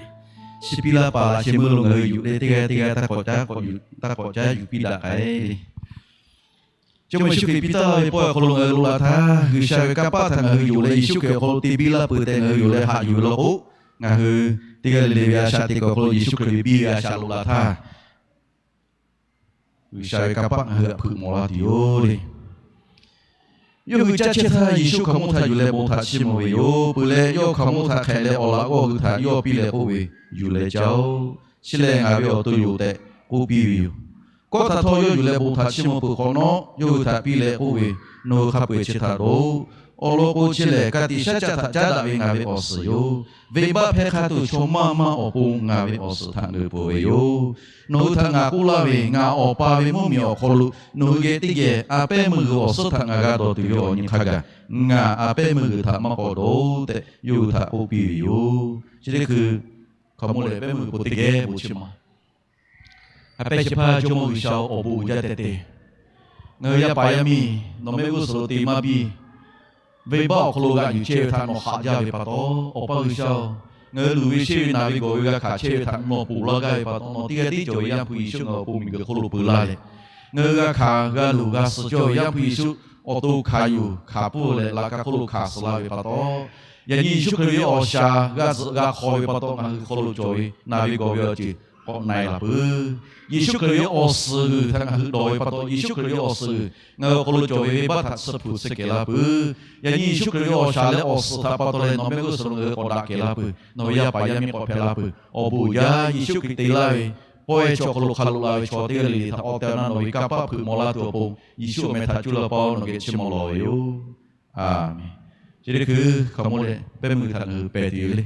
Chi piˇ laˇ paˍ laꞈ sheh meuˇ lo ngaˬ hui yuˬ leh teˇ g'aˇ teˇ g'aˇ taˇ k'awꞈ caˉ k'awꞈ yuˬ, taˇ k'awꞈ caˉ yuˬ piˇ daꞈ k'ai le. Jawˇmawˇ Yeˍsuˆ Hkriꞈ piˇ taˍ laˇ ve pawehˇ awˬ hk'aw lo ngaˬ hui loꞈ la htaˇ, G'uiˬsha ve kanˇ paˆ htaꞈ ngaˬ hui yonˍ leh Yeˍsuˆ Hkriꞈ awˬ hk'aw lo te biˇ laˇ peuˬ tehꞈ ngaˬ hui yonˍ leh haꞈ yuˬ ve law k'o, ngaˬ hui teˇ g'aˇ le le ve a shaꞈ teꞈ kuiˬ awˬ hk'aw lo Yeˍsuˆ Hkriꞈ ve biˇ ve a shaꞈ loꞈ la htaˇ, G'uiˬsha ve kanˇ paˆ ngaˬ hui htaꞈ hpeuꞈ mawˬ la tuˬ yoˬ le. Yawˇ hui caˇ chehˇ htaˇ, Yeˍsuˆ hkaoˍmonˇ htaꞈ yuˬ leh bon htaꞈ chiˇ mvuh ve yoˬ. Peuˬ leh, yawˇ hkaoˍmonˇ htaꞈ hk'ehꞈ leh awˬ laꞈ g'awˇ hui htaꞈ yawˇ piˇ leh k'oˆ ve, Yuˬ leh caˇ-oˆ. Chi lehˬ ngaˬ ve awˬ to yoˬ tehꞈ k'oˆ piˇ ve yoˬ. Kawˆ htaꞈ htawˇ yawˇ yuˬ leh bon htaꞈ chiˇ mvuh peuˬ hk'awꞈ nawˉ, yawˇ hui htaꞈ piˇ leh k'oˆ ve, Nawˬ hui hk'a peu-eˬ chi htaꞈ dawˇ-oˆ. Awˬ lawn k'o, chi lehˬ ka tiꞈ shaˉ caˆ htaꞈ caˉ daꞈ ve ngaˬ ve awˬ suhˍ yoˬ. Venˇbaˆ hpehˇ hk'a tuˬ chaw maˇ maˇ awˬ pon ngaˬ ve awˬ suhˍ htaꞈ ngeuˍ peuˬ ve yoˬ. Nawˬ hui htaꞈ ngaˬ k'oˆ laˇ ve, ngaˬ Awˬ pa ve mvuhˇmiˬ awˬ hk'aw lo nawˬ hui geh teˇ geh a pehˉ meuˇ g'uiˬ awˬ suhˉ htaꞈ ngaˬ g'a dawˬ tuˬ ve awˬ nyi hk'a gaˬ, ngaˬ a pehˉ meuˇ g'uiˬ htaꞈ maˇ k'awꞈ dawˇ-oˆ tehꞈ yawˇ hui htaꞈ k'oˆ piˇ ve yoˬ. Chi teˇ hkui hkaoˍmonˇ leh pehˉ meuˇ g'uiˬ po teˇ geh bon chi ma A pehˉ shehˍ hpaˇ Jawˇmawˇ G'uiˬsha-oˬ, awˬ bon uiˍ jaˇ tehꞈ te. Ngaˬ hui yaˇ paˍ yaˇ miˇ nawˬ mehˆ g'uˇ suhˍ lo te maˇ biˇ. Venˇbaˆ awˬ hk'aw lo g'aꞈ yuˬ chehˇ ve htaꞈ nawˬ haꞈ jaˇ ve pa taw, Awˬ pa G'uiˬsha-oˬ, ngaˬ hui luˬ ve sheˆ ve naˬ ve gawˬ ve g'a hkanˍ chehˇ ve htaꞈ nawˬ ponˬ laˇ gaˇ ve pa taw, nawˬ teˇ g'aˇ tiˉ cawˬ ve Yaˇ hpu Yeˍsuˆ ngaˬ hui awˬ pon miˬguiˬ hk'oˆ lo peu laˇ leh, ngaˬ hui g'a hkanˍ g'a luˬ g'a suh cawˇ ve Yaˇ hpu Yeˍsuˆ awˬ to hkanˍ yuˬ hkanˍ pfuhˇ leh laꞈ ka hk'oˆ lo hkanˍ suh laˇ ve pa taw, yaꞈ nyi Yeˍsuˆ Hkriꞈ ve awˬ shaˍ g'a tzuhꞈ g'a hk'aw ve pa taw, ngaˬ hui hk'aw lo cawˬ ve naˬ ve gawˬ ve awˬ ceuˬ k'awꞈ na-e laˇ peuˬ. Yeˍsuˆ Hkriꞈ ve awˬ suhˍ g'uiˬ htaꞈ ngaˬ hui dawˬ ve pa taw, Yeˍsuˆ Hkriꞈ ve awˬ suhˍ g'uiˬ ngaˬ hui awˬ hk'aw lo cawˬ ve venˇbaˆ htaꞈ tsuhˇ hpu tsuhˇ kehˬ laˇ peuˬ. Yaꞈ nyi Yeˍsuˆ Hkriꞈ ve awˬ shaˍ leh awˬ suhˍ htaꞈ pa taw leh nawˬ mehˆ g'uˇ suhˍ lo ngaˬ hui k'awꞈ daꞈ kehˬ laˇ peuˬ. Nawˬ ve yaˇ paˍ yaˇ miˇ k'awꞈ hpehꞈ laˇ peuˬ. Awˬ bon uiˍ jaˇ. Yeˍsuˆ Hkriꞈ te laˇ ve pawehˇ chaw awˬ hk'aw lo hk'a loꞈ la ve chaw teˇ g'aˇ le le htaꞈ awˬ tehˬ awˬ na nawˬ ve kanˇ paˆ hpeuꞈ maw laˇ tuˬ awˬ pon, Yeˍsuˆ awˬ meh htaꞈ cuˇ laˇ paˇ nawˬ geh chiˇ mvuh lawˬ ve yoˬ. Aˬ menˍ. Chi teˇ hkui hkaoˍmonˇ leh pehˉ meuˇ g'uiˬ htaꞈ ngaˬ hui pehˬ tuˬ yoˬ le.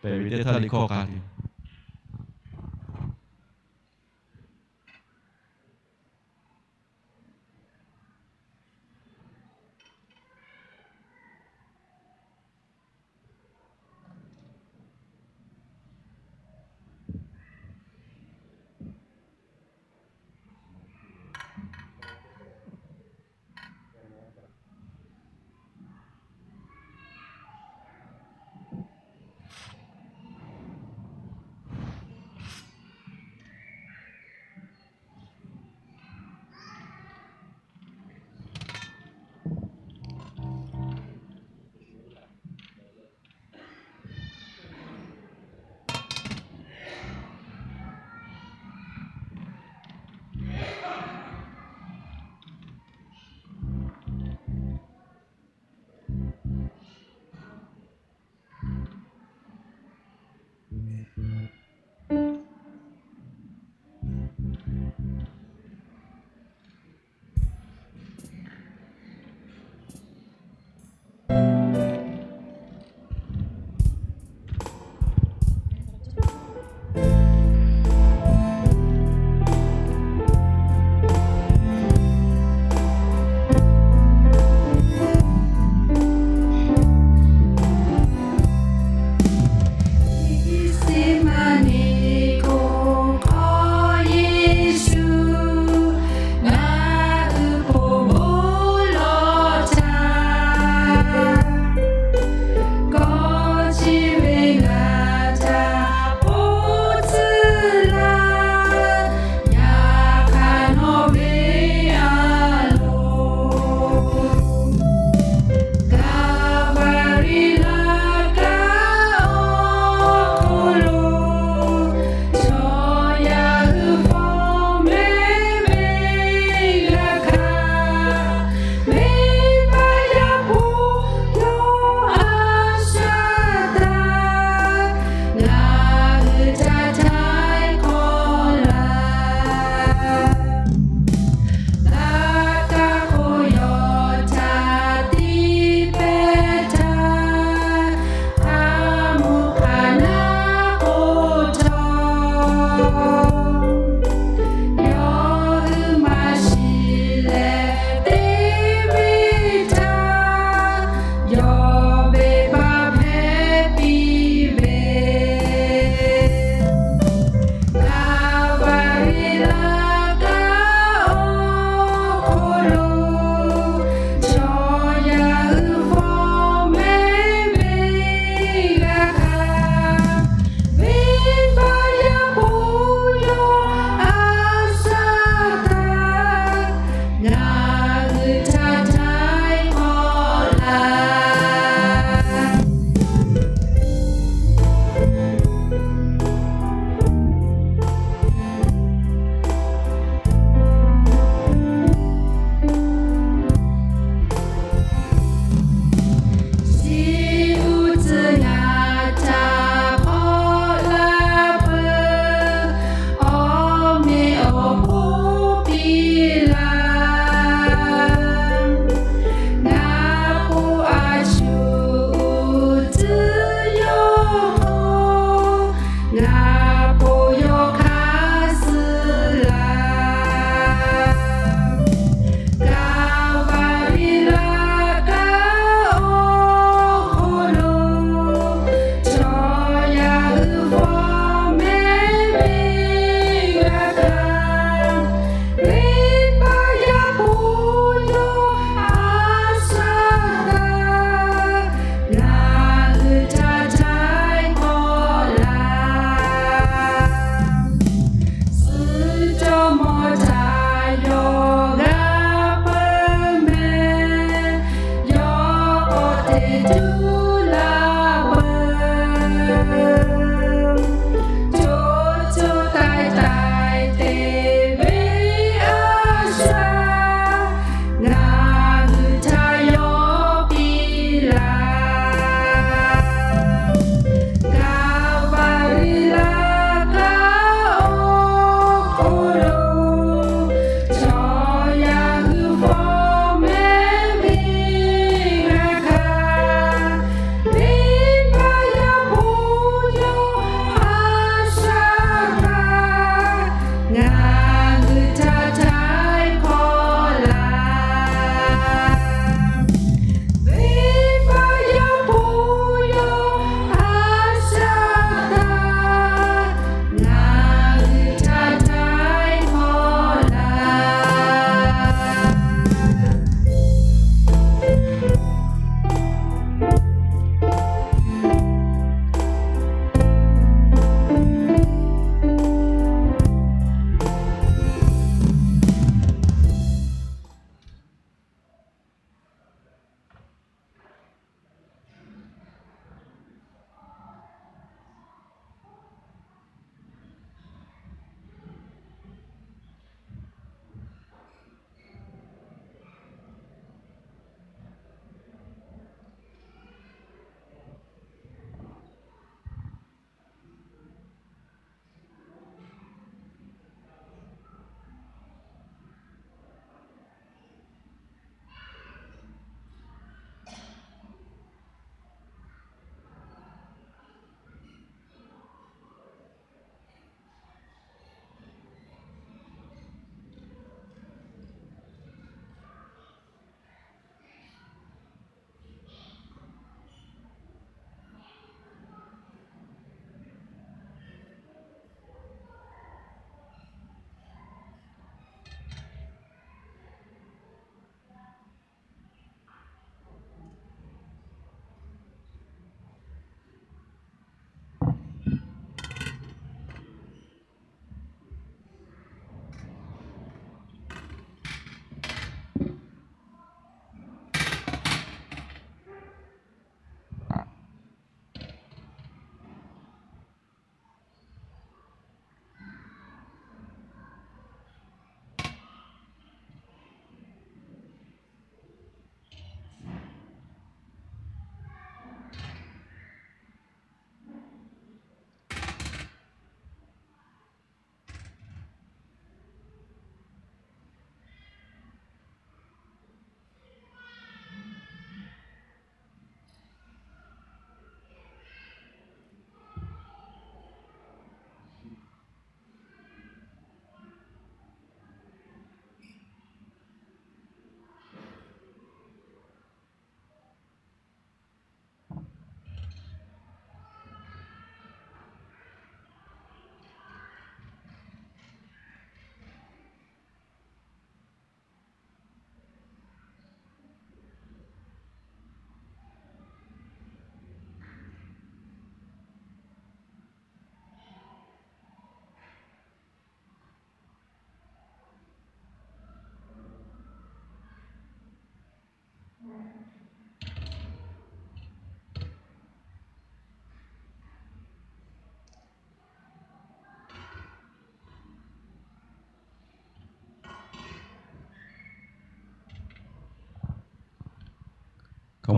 Pehˬ ve teˇ htaˇ liꞈ hkawˇ k'a tuˬ yoˬ.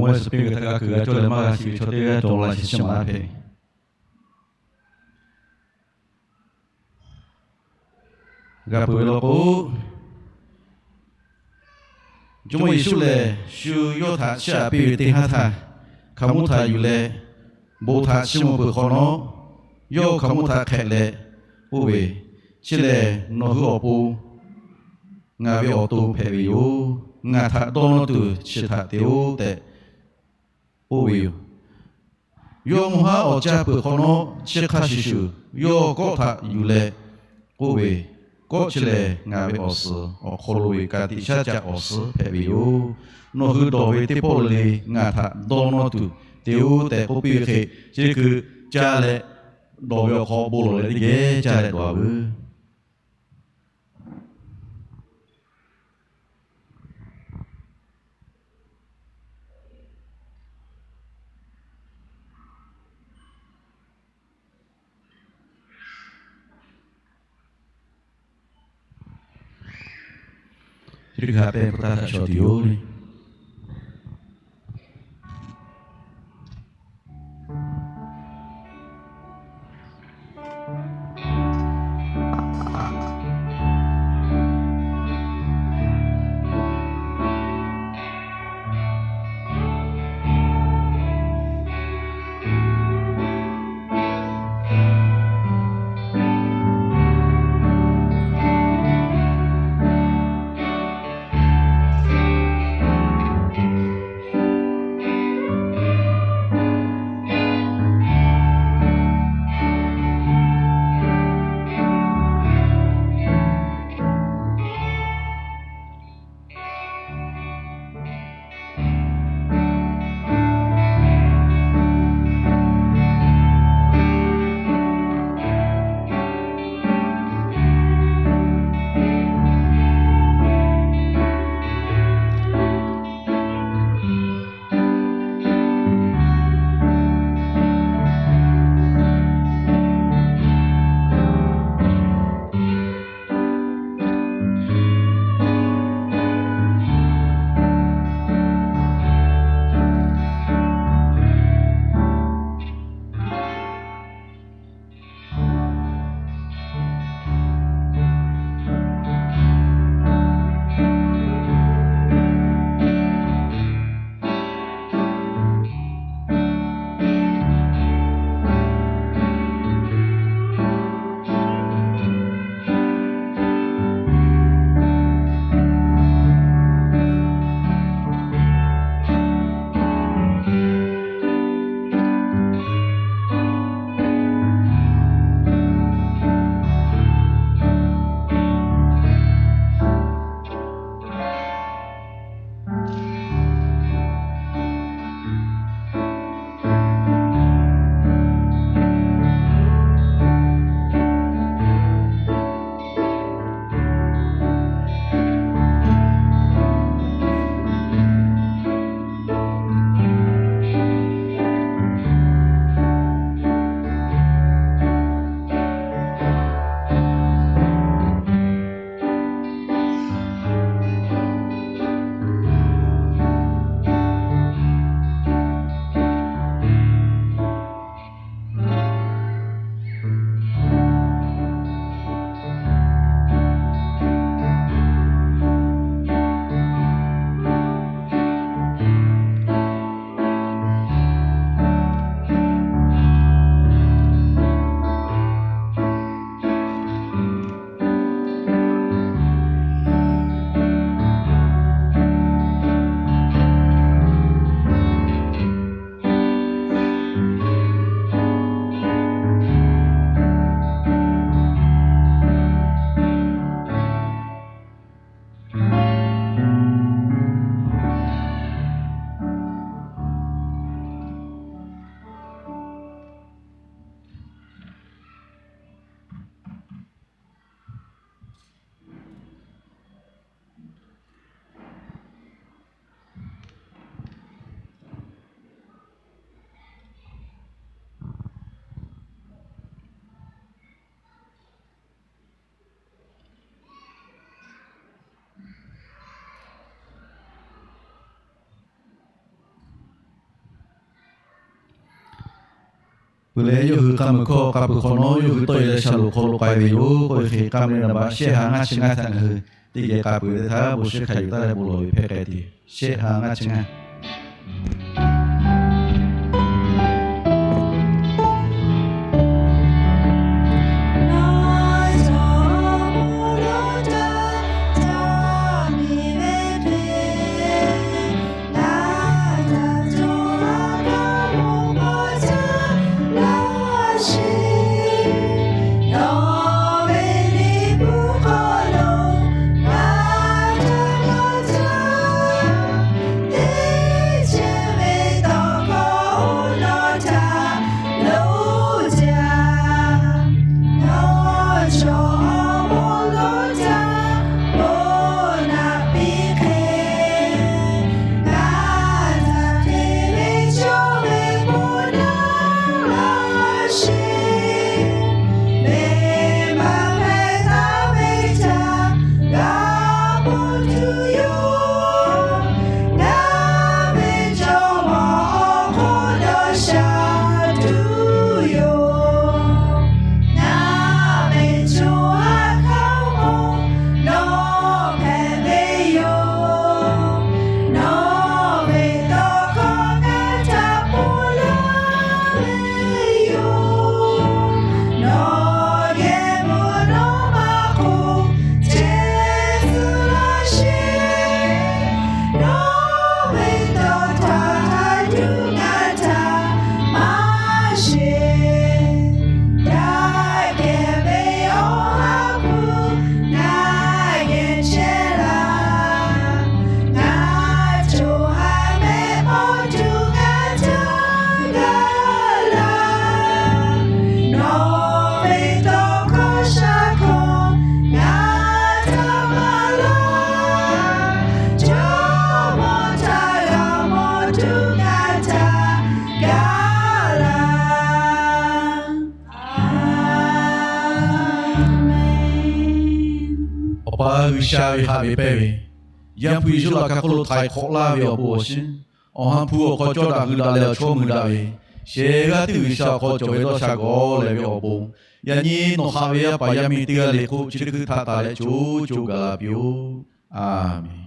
Mawˇ e suhˍ piˇ ve htaˇ g'a kuiˬ g'a cawˇ leh maˇ g'a shiˍ ve chaw teˇ g'aˇ cawˬ la shiˍ chi maˍ laˇ hpehꞈ. G'a peuˬ ve law k'o, Jawˇmawˇ Yeˍsuˆ lehˬ shu yawˇ htaꞈ chiˇ aꞈ piˇ ve teˇ haˉ htaˇ, hkaoˍmonˇ htaꞈ yuˬ leh bon htaꞈ chiˇ mvuh peuˬ hk'awꞈ nawˉ, yawˇ hkaoˍmonˇ htaꞈ hk'ehꞈ leh k'oˆ ve, Chi lehˬ nawˬ hui awˬ pon ngaˬ ve awˬ to hpehꞈ ve yoˬ. Ngaˬ htaꞈ dawˇ nawˇ tuˬ chi htaꞈ te-oˆ tehꞈ k'oˆ ve yoˬ. Yawˇ mvuhˇ haˉ awˬ caˇ peuˬ hk'awꞈ nawˉ, chi hk'a shuˍ shuˍ yawˇ kawˆ htaꞈ yuˬ leh k'oˆ ve, Kawˆ chi lehˬ ngaˬ ve awˬ suhˍ awˬ hk'aw lo ve ka tiꞈ shaˉ caˆ awˬ suhˉ hpehꞈ ve yoˬ. Nawˬ hui dawˬ ve teˇ pawˆ le le ngaˬ htaꞈ dawˇ nawˇ tuˬ te-oˆ tehꞈ k'oˆ piˇ ve hk'e, chi hkui caˇ leh dawˬ ve awˬ hk'aw bon lawˬ leh teˇ geh caˇ leh dawˬ-a veuˬ. Teˇ hkui ha pehˇ pa taˇ htaꞈ shawˍ tuˬ yoˬ le. Leh yawˇ hui k'a meuˬ hkawˇ k'a peuˬ hk'awꞈ nawˉ, yawˇ hui tawˇ e leh shaˍlonˍ hk'aw lo k'ai ve yoˬ. K'oˆ ve hk'e, k'a meuˬ naˍ baꞈ shehˆ ha ngaˇ chi ngaˇ htaꞈ ngaˬ hui teˇ geh k'a peuˬ ve teˇ htaˇ, bon shiˍ hk'a yuˬ taˍ leh bon lawˬ ve hpehˇ k'ai tuˬ, shehˆ ha ngaˇ chi ngaˇ. Awˬ pa G'uiˬsha ve haꞈ ve pehnˇ ve, Yaˇ hpu Yeˍsuˆ laꞈ ka hk'oˆ lo htaiˍ hk'awꞈ laˇ ve awˬ bon awˬ shinˉ, Awˬ ha hpu awˬ hk'aw cawˇ daꞈ hui daꞈ leh awˬ chawˇ mui daꞈ ve, shehˍ g'aˇ tiˉ G'uiˬsha awˬ hk'aw cawˬ ve dawˇ sha gawˬ leh ve awˬ bon, yaꞈ nyi nawˬ haꞈ ve yaˇ paˍ yaˇ miˇ teˇ g'aˇ le k'o, chi teˇ hkui htaꞈ taˍ leh co co gaˬ la piˇ-oˆ. Aˍmenˍ.